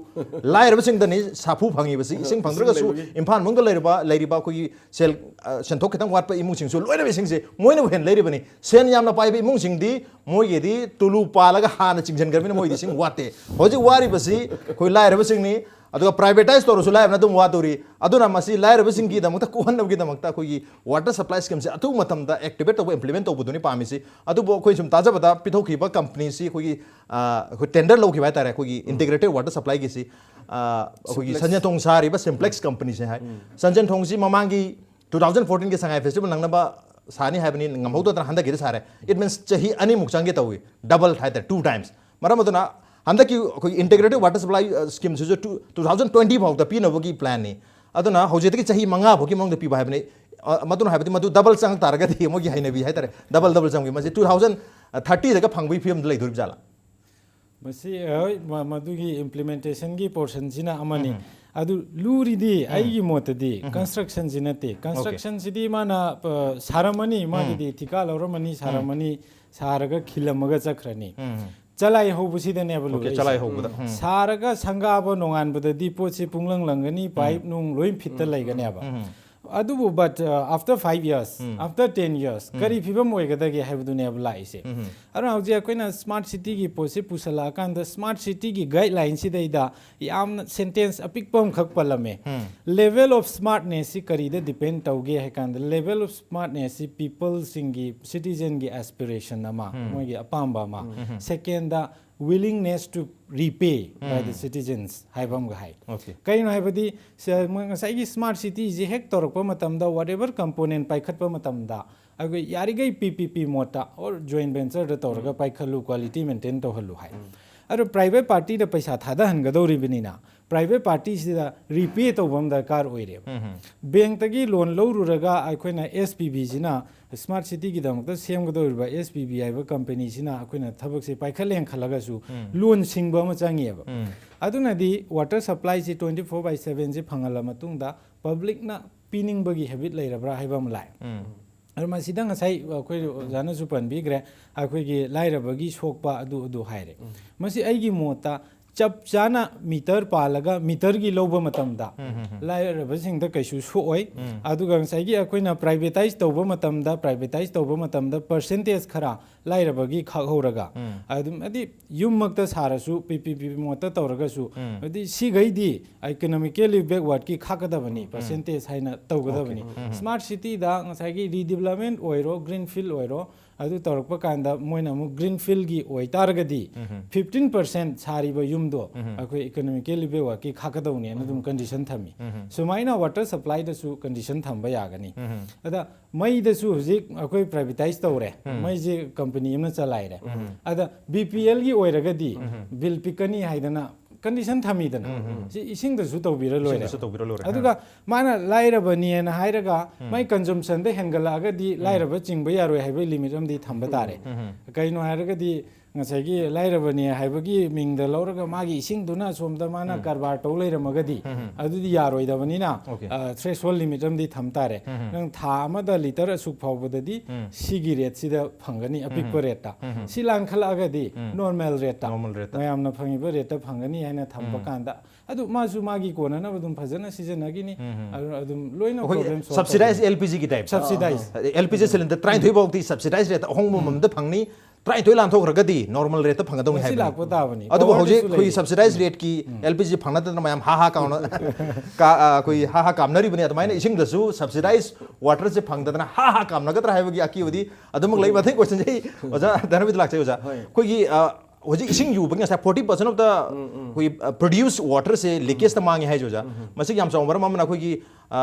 ꯂꯥꯏꯔꯕꯁꯤꯡꯗꯅꯤ ꯁꯥꯐꯨ ꯐꯪꯉꯤꯕꯁꯤ꯫ ꯏꯁꯤꯡ ꯐꯪꯗ꯭ꯔꯒꯁꯨ ꯂꯩꯕꯒꯤ꯫ ꯏꯝꯐꯥꯜ ꯃꯅꯨꯡꯗ ꯂꯩꯔꯤꯕ, ꯂꯩꯔꯤꯕ ꯑꯩꯈꯣꯏꯒꯤ ꯁꯦꯜ, ꯑ, ꯁꯦꯟꯊꯣꯛ ꯈꯤꯇꯪ ꯋꯥꯠꯄ ꯏꯃꯨꯡꯁꯤꯡꯁꯨ ꯂꯣꯏꯅꯕ ꯏꯁꯤꯡꯁꯦ ꯃꯣꯏꯅꯕꯨ ꯍꯦꯟꯅ ꯂꯩꯔꯤꯕꯅꯤ꯫ ꯁꯦꯟ ꯌꯥꯝꯅ ꯄꯥꯏꯕ ꯏꯃꯨꯡꯁꯤꯡꯗꯤ ꯃꯣꯏꯒꯤꯗꯤ ꯇꯨꯂꯨ ꯄꯥꯜꯂꯒ ꯍꯥꯟꯅ ꯆꯤꯡꯁꯤꯟꯈ꯭ꯔꯕꯅꯤꯅ ꯃꯣꯏꯗꯤ ꯏꯁꯤꯡ ꯋꯥꯠꯇꯦ꯫ ꯍꯧꯖꯤꯛ ꯋꯥꯔꯤꯕꯁꯤ ꯑꯩꯈꯣꯏ ꯂꯥꯏꯔꯕꯁꯤꯡꯅꯤ꯫ ꯑꯗꯨꯒ ꯄ꯭ꯔꯥꯏꯚꯦꯇꯥꯏꯁ ꯇꯧꯔꯁꯨ ꯂꯥꯏꯔꯕꯅ ꯑꯗꯨꯝ ꯋꯥꯗꯧꯔꯤ꯫ ꯑꯗꯨꯅ ꯃꯁꯤ ꯂꯥꯏꯔꯕꯁꯤꯡꯒꯤꯗꯃꯛꯇ ꯀꯣꯛꯍꯟꯅꯕꯒꯤꯗꯃꯛꯇ ꯑꯩꯈꯣꯏꯒꯤ ꯋꯥꯇꯔ ꯁꯄ꯭ꯂꯥꯏ ꯁ꯭ꯀꯤꯝꯁꯦ ꯑꯊꯨꯕ ꯃꯇꯝꯗ ꯑꯦꯛꯇꯤꯚꯦꯠ ꯇꯧꯕ, ꯏꯝꯄ꯭ꯂꯤꯃꯦꯟ ꯇꯧꯕꯗꯨꯅꯤ ꯄꯥꯝꯃꯤꯁꯤ꯫ ꯑꯗꯨꯕꯨ ꯑꯩꯈꯣꯏ ꯁꯨꯝ ꯇꯥꯖꯕꯗ ꯄꯤꯊꯣꯛꯈꯤꯕ ꯀꯝꯄꯅꯤꯁꯤ ꯑꯩꯈꯣꯏꯒꯤ, ꯑ, ꯑꯩꯈꯣꯏ ꯇꯦꯟꯗꯔ ꯂꯧꯈꯤꯕ ꯍꯥꯏꯇꯥꯔꯦ, ꯑꯩꯈꯣꯏꯒꯤ ꯏꯟꯇꯤꯒ꯭ꯔꯦꯇꯦꯗ ꯋꯥꯇꯔ ꯁꯄ꯭ꯂꯥꯏꯒꯤꯁꯤ, ꯑ, ꯑꯩꯈꯣꯏꯒꯤ ꯁꯤꯝꯄ꯭ꯂꯦꯛꯁ꯫ ꯁꯟꯖꯦꯟꯊꯣꯡ ꯁꯥꯔꯤꯕ ꯁꯤꯝꯄ꯭ꯂꯦꯛꯁ ꯀꯝꯄꯅꯤꯁꯦ ꯍꯥꯏ꯫ ꯁꯟꯖꯦꯟꯊꯣꯡꯁꯤ ꯃꯃꯥꯡꯒꯤ ꯇꯨ ꯊꯥꯎꯖꯟ ꯐꯣꯔꯇꯤꯟꯒꯤ ꯁꯉꯥꯏ ꯐꯦꯁꯇꯤꯚꯦꯜ ꯅꯪꯅꯕ ꯁꯥꯅꯤ ꯍꯥꯏꯕꯅꯤ, ꯉꯝꯍꯧꯗꯗꯅ ꯍꯟꯗꯛꯀꯤꯗꯤ ꯁꯥꯔꯦ꯫ It means ꯆꯍꯤ ꯑꯅꯤꯃꯨꯛ ꯆꯪꯒꯦ ꯇꯧꯏ, ꯗꯕꯜ ꯍꯥꯏꯇꯥꯔꯦ, ꯇꯨ ꯇꯥꯏꯝꯁ꯫ ꯃꯔꯝ ꯑꯗꯨꯅ ꯍꯟꯗꯛꯀꯤ ꯑꯩꯈꯣꯏꯒꯤ ꯏꯟꯇꯤꯒ꯭ꯔꯦꯇꯦꯗ ꯋꯥꯇꯔ ꯁꯄ꯭ꯂꯥꯏ, ꯑ, ꯁ꯭ꯀꯤꯝꯁꯤꯁꯨ ꯇꯨ, ꯇꯨ ꯊꯥꯎꯖꯟ ꯇ꯭ꯋꯦꯟꯇꯤ ꯐꯥꯎꯗ ꯄꯤꯅꯕꯒꯤ ꯄ꯭ꯂꯥꯟꯅꯤ꯫ ꯑꯗꯨꯅ ꯍꯧꯖꯤꯛꯇꯒꯤ ꯆꯍꯤ ꯃꯉꯥ ꯐꯥꯎꯒꯤ ꯃꯅꯨꯡꯗ ꯄꯤꯕ ꯍꯥꯏꯕꯅꯤ꯫ ꯑ, ꯃꯗꯨꯅ ꯍꯥꯏꯕꯗꯤ ꯃꯗꯨ ꯗꯕꯜ ꯆꯪꯉꯛ ꯇꯥꯔꯒꯗꯤ ꯃꯣꯏꯒꯤ ꯍꯩꯅꯕꯤ ꯍꯥꯏꯇꯥꯔꯦ, ꯗꯕꯜ ꯗꯕꯜ ꯆꯪꯕꯤ꯫ ꯃꯁꯤ ꯇꯨ ꯊꯥꯎꯖꯟ ꯊꯥꯔꯇꯤꯗꯒ ꯐꯪꯕꯒꯤ ꯐꯤꯕꯝꯗ ꯂꯩꯗꯣꯔꯤꯕ ꯖꯥꯠꯂꯥ? ꯃꯁꯤ, ꯍꯣꯏ, ꯃ-, ꯃꯗꯨꯒꯤ ꯏꯝꯄ꯭ꯂꯤꯃꯦꯟꯇꯦꯁꯟꯒꯤ ꯄꯣꯔꯁꯟꯁꯤꯅ ꯑꯃꯅꯤ꯫ ꯎꯝ꯫ ꯑꯗꯨ ꯂꯨꯔꯤꯗꯤ ꯎꯝ꯫ ꯑꯩꯒꯤ ꯃꯣꯠꯇꯗꯤ ꯎꯝ꯫ ꯀꯟꯁꯇ꯭ꯔꯛꯁꯟꯁꯤ ꯅꯠꯇꯦ꯫ ꯀꯟꯁꯇ꯭ꯔꯛꯁꯟꯁꯤꯗꯤ ꯃꯥꯅ, ꯑ, ꯁꯥꯔꯝꯃꯅꯤ, ꯎꯝ꯫ ꯃꯥꯒꯤꯗꯤ ꯊꯤꯀꯥ ꯂꯧꯔꯝꯃꯅꯤ, ꯎꯝ꯫ ꯁꯥꯔꯝꯃꯅꯤ, ꯁꯥꯔꯒ ꯈꯤꯜꯂꯝꯃꯒ ꯆꯠꯈ꯭ꯔꯅꯤ꯫ ꯎꯝ꯫ ꯆꯂꯥꯏ ꯍꯧꯕꯁꯤꯗꯅꯦꯕ ꯑꯣꯀꯦ, ꯂꯨꯔꯛꯏꯁꯦ꯫ ꯆꯂꯥꯏ ꯍꯧꯕꯗ꯫ ꯎꯝ꯫ ꯁꯥꯔꯒ ꯁꯪꯒꯥꯕ ꯅꯣꯡꯉꯥꯟꯕꯗꯗꯤ ꯄꯣꯠꯁꯤ ꯄꯨꯡꯂꯪ ꯂꯪꯒꯅꯤ, ꯄꯥꯏꯞ ꯅꯨꯡ ꯂꯣꯏ ꯐꯤꯠꯇ ꯎꯝ꯫ ꯂꯩꯒꯅꯦꯕ꯫ ꯎꯝ꯫ ꯑꯗꯨꯕꯨ but uh, after five years, after ten years, ꯀꯔꯤ ꯐꯤꯕꯝ ꯑꯣꯏꯒꯗꯒꯦ ꯍꯥꯏꯕꯗꯨꯅꯦꯕ ꯂꯥꯛꯏꯁꯦ. ꯑꯗꯨꯅ ꯍꯧꯖꯤꯛ ꯑꯩꯈꯣꯏꯅ ꯁ꯭ꯃꯥꯔꯠ ꯁꯤꯇꯤꯒꯤ ꯄꯣꯠꯁꯤ ꯄꯨꯁꯜꯂꯛꯑꯀꯥꯟꯗ ꯁ꯭ꯃꯥꯔꯠ ꯁꯤꯇꯤꯒꯤ ꯒꯥꯏꯗꯂꯥꯏꯟꯁꯤꯗꯩꯗ ꯌꯥꯝꯅ ꯁꯦꯟꯇꯦꯟꯁ ꯑꯄꯤꯛꯄ ꯑꯃꯈꯛ ꯄꯜꯂꯝꯃꯦ. Level of smartness ꯁꯤ ꯀꯔꯤꯗ ꯗꯤꯄꯦꯟ ꯇꯧꯒꯦ ꯍꯥꯏ ꯀꯥꯟꯗ, level of smartness ꯁꯤ ꯄꯤꯄꯜꯁꯤꯡꯒꯤ, ꯁꯤꯇꯤꯖꯟꯒꯤ ꯑꯦꯁꯄꯤꯔꯦꯁꯟ ꯑꯃ, ꯃꯣꯏꯒꯤ ꯑꯄꯥꯝꯕ ꯑꯃ. Second, willingness to repay by the citizens ꯍꯥꯏꯕ ꯑꯃꯒ ꯍꯥꯏ. Okay. ꯀꯩꯅꯣ ꯍꯥꯏꯕꯗꯤ ꯁ- ꯃꯣꯏ ꯉꯁꯥꯏꯒꯤ ꯁ꯭ꯃꯥꯔꯠ ꯁꯤꯇꯤꯁꯦ ꯍꯦꯛ ꯇꯧꯔꯛꯄ ꯃꯇꯝꯗ, whatever component ꯄꯥꯏꯈꯠꯄ ꯃꯇꯝꯗ, ꯑꯩꯈꯣꯏ ꯌꯥꯔꯤꯈꯩ ꯄꯤ ꯄꯤ ꯄꯤ ꯃꯣꯠꯇ ꯑꯣꯔ ꯖꯣꯏꯟ ꯚꯦꯟꯆꯔꯗ ꯇꯧꯔꯒ ꯄꯥꯏꯈꯠꯂꯨ, ꯀ꯭ꯋꯥꯂꯤꯇꯤ ꯃꯦꯟꯇꯦꯟ ꯇꯧꯍꯜꯂꯨ ꯍꯥꯏ. ꯑꯗꯣ ꯄ꯭ꯔꯥꯏꯚꯦꯠ ꯄꯥꯔꯇꯤꯗ ꯄꯩꯁꯥ ꯊꯥꯗꯍꯟꯒꯗꯧꯔꯤꯕꯅꯤꯅ, ꯄ꯭ꯔꯥꯏꯚꯦꯠ ꯄꯥꯔꯇꯤꯁꯤꯗ ꯔꯤꯄꯦ ꯇꯧꯕ ꯑꯃ ꯗꯔꯀꯥꯔ ꯑꯣꯏꯔꯦꯕ. ꯕꯦꯡꯛꯇꯒꯤ ꯂꯣꯟ ꯂꯧꯔꯨꯔꯒ ꯑꯩꯈꯣꯏꯅ S P ꯕꯤꯁꯤꯅ, smart ꯁꯤꯇꯤꯒꯤꯗꯃꯛꯇ ꯁꯦꯝꯒꯗꯧꯔꯤꯕ S P B ꯍꯥꯏꯕ ꯀꯝꯄꯅꯤꯁꯤꯅ ꯑꯩꯈꯣꯏꯅ ꯊꯕꯛꯁꯦ ꯄꯥꯏꯈꯠꯂꯦꯅ ꯈꯜꯂꯒꯁꯨ, ꯂꯣꯟ ꯁꯤꯡꯕ ꯑꯃ ꯆꯪꯉꯦꯕ. ꯑꯗꯨꯅꯗꯤ ꯋꯥꯇꯔ ꯁꯄ꯭ꯂꯥꯏꯁꯤ ꯇ꯭ꯋꯦꯟꯇꯤ ꯐꯣꯔ ꯕꯥꯏ ꯁꯚꯦꯟꯁꯤ ꯐꯪꯍꯜꯂ ꯃꯇꯨꯡꯗ ꯄꯕ꯭ꯂꯤꯛꯅ ꯄꯤꯅꯤꯡꯕꯒꯤ ꯍꯦꯕꯤꯠ ꯂꯩꯔꯕ꯭ꯔꯥ ꯍꯥꯏꯕ ꯑꯃ ꯂꯥꯛꯑꯦ. ꯑꯗꯣ ꯃꯁꯤꯗ ꯉꯁꯥꯏ ꯑꯩꯈꯣꯏ ꯑꯣꯖꯥꯅꯁꯨ ꯄꯟꯕꯤꯈ꯭ꯔꯦ, ꯑꯩꯈꯣꯏꯒꯤ ꯂꯥꯏꯔꯕꯒꯤ ꯁꯣꯛꯄ ꯑꯗꯨ ꯑꯗꯨ ꯍꯥꯏꯔꯦ. ꯃꯁꯤ ꯑꯩꯒꯤ ꯃꯣꯠꯇ ꯆꯞ ꯆꯥꯅ ꯃꯤꯇꯔ ꯄꯥꯜꯂꯒ ꯃꯤꯇꯔꯒꯤ ꯂꯧꯕ ꯃꯇꯝꯗ ꯂꯥꯏꯔꯕꯁꯤꯡꯗ ꯀꯩꯁꯨ ꯁꯣꯛꯑꯣꯏ. ꯑꯗꯨꯒ ꯉꯁꯥꯏꯒꯤ ꯑꯩꯈꯣꯏꯅ ꯄ꯭ꯔꯥꯏꯚꯦꯇꯥꯏꯁ ꯇꯧꯕ ꯃꯇꯝꯗ, ꯄ꯭ꯔꯥꯏꯚꯦꯇꯥꯏꯁ ꯇꯧꯕ ꯃꯇꯝꯗ ꯄꯔꯁꯦꯟꯇꯦꯖ ꯈꯔ ꯂꯥꯏꯔꯕꯒꯤ ꯈꯥꯛꯍꯧꯔꯒ, ꯑꯗꯨꯝ ꯍꯥꯏꯗꯤ ꯌꯨꯝꯃꯛꯇ ꯁꯥꯔꯁꯨ, ꯄꯤ ꯄꯤ ꯄꯤ ꯃꯣꯠꯇ ꯇꯧꯔꯒꯁꯨ, ꯍꯥꯏꯗꯤ ꯁꯤꯈꯩꯗꯤ ꯏꯀꯣꯅꯣꯃꯤꯀꯦꯂꯤ ꯕꯦꯛꯋꯥꯔꯗꯀꯤ ꯈꯥꯛꯀꯗꯕꯅꯤ, ꯄꯔꯁꯦꯟꯇꯦꯖ ꯍꯥꯏꯅ ꯇꯧꯒꯗꯕꯅꯤ. ꯁ꯭ꯃꯥꯔꯠ ꯁꯤꯇꯤꯗ ꯉꯁꯥꯏꯒꯤ ꯔꯤꯗꯤꯕꯂꯞꯃꯦꯟ ꯑꯣꯏꯔꯣ, ꯒ꯭ꯔꯤꯟ ꯐꯤꯜ ꯑꯣꯏꯔꯣ, ꯑꯗꯨ ꯇꯧꯔꯛꯄ ꯀꯥꯟꯗ ꯃꯣꯏꯅ ꯑꯃꯨꯛ ꯒ꯭ꯔꯤꯟ ꯐꯤꯜꯒꯤ ꯑꯣꯏꯇꯥꯔꯒꯗꯤ, ꯐꯤꯐꯇꯤꯟ ꯄꯔꯁꯦꯟ ꯁꯥꯔꯤꯕ ꯌꯨꯝꯗꯣ ꯑꯩꯈꯣꯏ ꯏꯀꯣꯅꯣꯃꯤꯀꯦꯂꯤ ꯕꯦꯛꯋꯥꯔꯗꯀꯤ ꯈꯥꯛꯀꯗꯧꯅꯦꯅ ꯑꯗꯨꯝ ꯀꯟꯗꯤꯁꯟ ꯊꯝꯃꯤ. ꯁꯨꯃꯥꯏꯅ ꯋꯥꯇꯔ ꯁꯄ꯭ꯂꯥꯏꯗꯁꯨ ꯀꯟꯗꯤꯁꯟ ꯊꯝꯕ ꯌꯥꯒꯅꯤ. ꯑꯗ ꯃꯩꯗꯁꯨ ꯍꯧꯖꯤꯛ ꯑꯩꯈꯣꯏ ꯄ꯭ꯔꯥꯏꯚꯦꯇꯥꯏꯁ ꯇꯧꯔꯦ, ꯃꯩꯁꯦ ꯀꯝꯄꯅꯤ ꯑꯃꯅ ꯆꯂꯥꯏꯔꯦ. ꯑꯗ ꯕꯤ ꯄꯤ ꯑꯦꯜꯒꯤ ꯑꯣꯏꯔꯒꯗꯤ ꯕꯤꯜ ꯄꯤꯛꯀꯅꯤ ꯍꯥꯏꯗꯅ ꯀꯟꯗꯤꯁꯟ ꯊꯝꯃꯤꯗꯅ, ꯁꯤ ꯏꯁꯤꯡꯗꯁꯨ ꯇꯧꯕꯤꯔ ꯂꯣꯏꯔꯦ. ꯏꯁꯤꯡꯗꯁꯨ ꯇꯧꯕꯤꯔ ꯂꯣꯏꯔꯦ. ꯑꯗꯨꯒ ꯃꯥꯅ ꯂꯥꯏꯔꯕꯅꯦꯅ ꯍꯥꯏꯔꯒ ꯃꯥꯏ ꯀꯟꯖꯨꯝꯁꯟꯗ ꯍꯦꯟꯒꯠꯂꯛꯑꯒꯗꯤ ꯂꯥꯏꯔꯕ ꯆꯤꯡꯕ ꯌꯥꯔꯣꯏ ꯍꯥꯏꯕꯒꯤ ꯂꯤꯃꯤꯠ ꯑꯃꯗꯤ ꯊꯝꯕ ꯇꯥꯔꯦ. ꯀꯩꯅꯣ ꯍꯥꯏꯔꯒꯗꯤ ꯉꯁꯥꯏꯒꯤ ꯂꯥꯏꯔꯕꯅꯦ ꯍꯥꯏꯕꯒꯤ ꯃꯤꯡꯗ ꯂꯧꯔꯒ ꯃꯥꯒꯤ ꯏꯁꯤꯡꯗꯨꯅ ꯑꯁꯣꯝꯗ ꯃꯥꯅ ꯀꯔꯕꯥꯔ ꯇꯧ ꯂꯩꯔꯝꯃꯒꯗꯤ, ꯑꯗꯨꯗꯤ ꯌꯥꯔꯣꯏꯗꯕꯅꯤꯅ, Okay. ꯊ꯭ꯔꯦꯁꯍꯣꯜ ꯂꯤꯃꯤꯠ ꯑꯃꯗꯤ ꯊꯝ ꯇꯥꯔꯦ꯫ ꯅꯪ ꯊꯥ ꯑꯃꯗ ꯂꯤꯇꯔ ꯑꯁꯨꯛ ꯐꯥꯎꯕꯗꯗꯤ ꯁꯤꯒꯤ ꯔꯦꯠꯁꯤꯗ ꯐꯪꯒꯅꯤ, ꯑꯄꯤꯛꯄ ꯔꯦꯠꯇ꯫ ꯁꯤ ꯂꯥꯟꯈꯠꯂꯛꯑꯒꯗꯤ ꯅꯣꯔꯃꯦꯜ ꯔꯦꯠꯇ, ꯅꯣꯔꯃꯦꯜ ꯔꯦꯠꯇ꯫ ꯃꯌꯥꯝꯅ ꯐꯪꯉꯤꯕ ꯔꯦꯠꯇ ꯐꯪꯒꯅꯤ ꯍꯥꯏꯅ ꯊꯝꯕ ꯀꯥꯟꯗ, ꯑꯗꯨ ꯃꯥꯁꯨ ꯃꯥꯒꯤ ꯀꯣꯟꯅꯅꯕ ꯑꯗꯨꯝ ꯐꯖꯅ ꯁꯤꯖꯤꯟꯅꯒꯤꯅꯤ꯫ ꯑꯗꯨ ꯑꯗꯨꯝ ꯂꯣꯏꯅ ꯑꯩꯈꯣꯏꯒꯤ ꯄ꯭ꯔꯣꯕ꯭ꯂꯦꯝ ꯁꯣꯜꯕ ꯁꯕꯁꯤꯗꯥꯏꯁ ꯇꯧꯒꯅꯤ꯫ ꯑꯦꯜ ꯄꯤ ꯖꯤꯒꯤ type subsidise. L P G cylinder ꯇꯔꯥꯅꯤꯊꯣꯏ ꯐꯥꯎꯗꯤ ꯁꯕꯁꯤꯗꯥꯏꯁ ꯔꯦꯠ ꯑꯍꯣꯡꯕ ꯃꯃꯜꯗ ꯐꯪꯅꯤ꯫ ꯇꯔꯥꯅꯤꯊꯣꯏ ꯂꯥꯟꯊꯣꯛꯈ꯭ꯔꯒꯗꯤ ꯅꯣꯔꯃꯦꯜ ꯔꯦꯠꯇ ꯐꯪꯒꯗꯧꯅꯤ ꯃꯁꯤ ꯍꯥꯏꯕꯅꯤ꯫ ꯂꯥꯛꯄ ꯇꯥꯕꯅꯤ꯫ ꯑꯗꯨꯕꯨ ꯍꯧꯖꯤꯛ ꯄꯋꯔꯗꯁꯨ ꯑꯩꯈꯣꯏꯒꯤ ꯂꯩꯔꯤ꯫ ꯁꯕꯁꯤꯗꯥꯏꯁ ꯔꯦꯠꯀꯤ ꯑꯦꯜ ꯄꯤ ꯖꯤ ꯐꯪꯅꯗꯅ ꯃꯌꯥꯝ ꯍꯥ ꯍꯥ ꯀꯥꯎꯅ ꯀꯥ- ꯑ, ꯑꯩꯈꯣꯏ ꯍꯥ ꯍꯥ ꯀꯥꯝꯅꯔꯤꯕꯅꯤ꯫ ꯑꯗꯨꯃꯥꯏꯅ ꯏꯁꯤꯡꯗꯁꯨ ꯁꯕꯁꯤꯗꯥꯏꯁ ꯋꯥꯇꯔꯁꯦ ꯐꯪꯗꯗꯅ ꯍꯥ ꯍꯥ ꯀꯥꯝꯅꯒꯗ꯭ꯔꯥ ꯍꯥꯏꯕꯒꯤ ꯑꯀꯤꯕꯗꯤ ꯑꯗꯨꯃꯛ ꯂꯩ꯫ ꯃꯊꯪ ꯀꯣꯏꯁꯟꯁꯦ ꯑꯩ ꯑꯣꯖꯥ ꯙꯅꯕꯤꯗ ꯂꯥꯛꯆꯩ꯫ ꯑꯣꯖꯥ, ꯍꯣꯏ꯫ ꯑꯩꯈꯣꯏꯒꯤ ꯑ, ꯍꯧꯖꯤꯛ ꯏꯁꯤꯡ ꯌꯨꯕꯒꯤ ꯉꯁꯥꯏ ꯐꯣꯔꯇꯤ ꯄꯥꯔꯁꯦꯟ ꯑꯣꯐ ꯗ ꯑꯩꯈꯣꯏ ꯄ꯭ꯔꯣꯗ꯭ꯌꯨꯁ ꯋꯥꯇꯔꯁꯦ ꯂꯤꯀꯦꯖꯇ ꯃꯥꯡꯉꯦ ꯍꯥꯏꯁꯦ ꯑꯣꯖꯥ꯫ ꯃꯁꯤꯒꯤ ꯌꯥꯝ ꯆꯥꯎꯕ ꯃꯔꯝ ꯑꯃꯅ ꯑꯩꯈꯣꯏꯒꯤ ꯑ,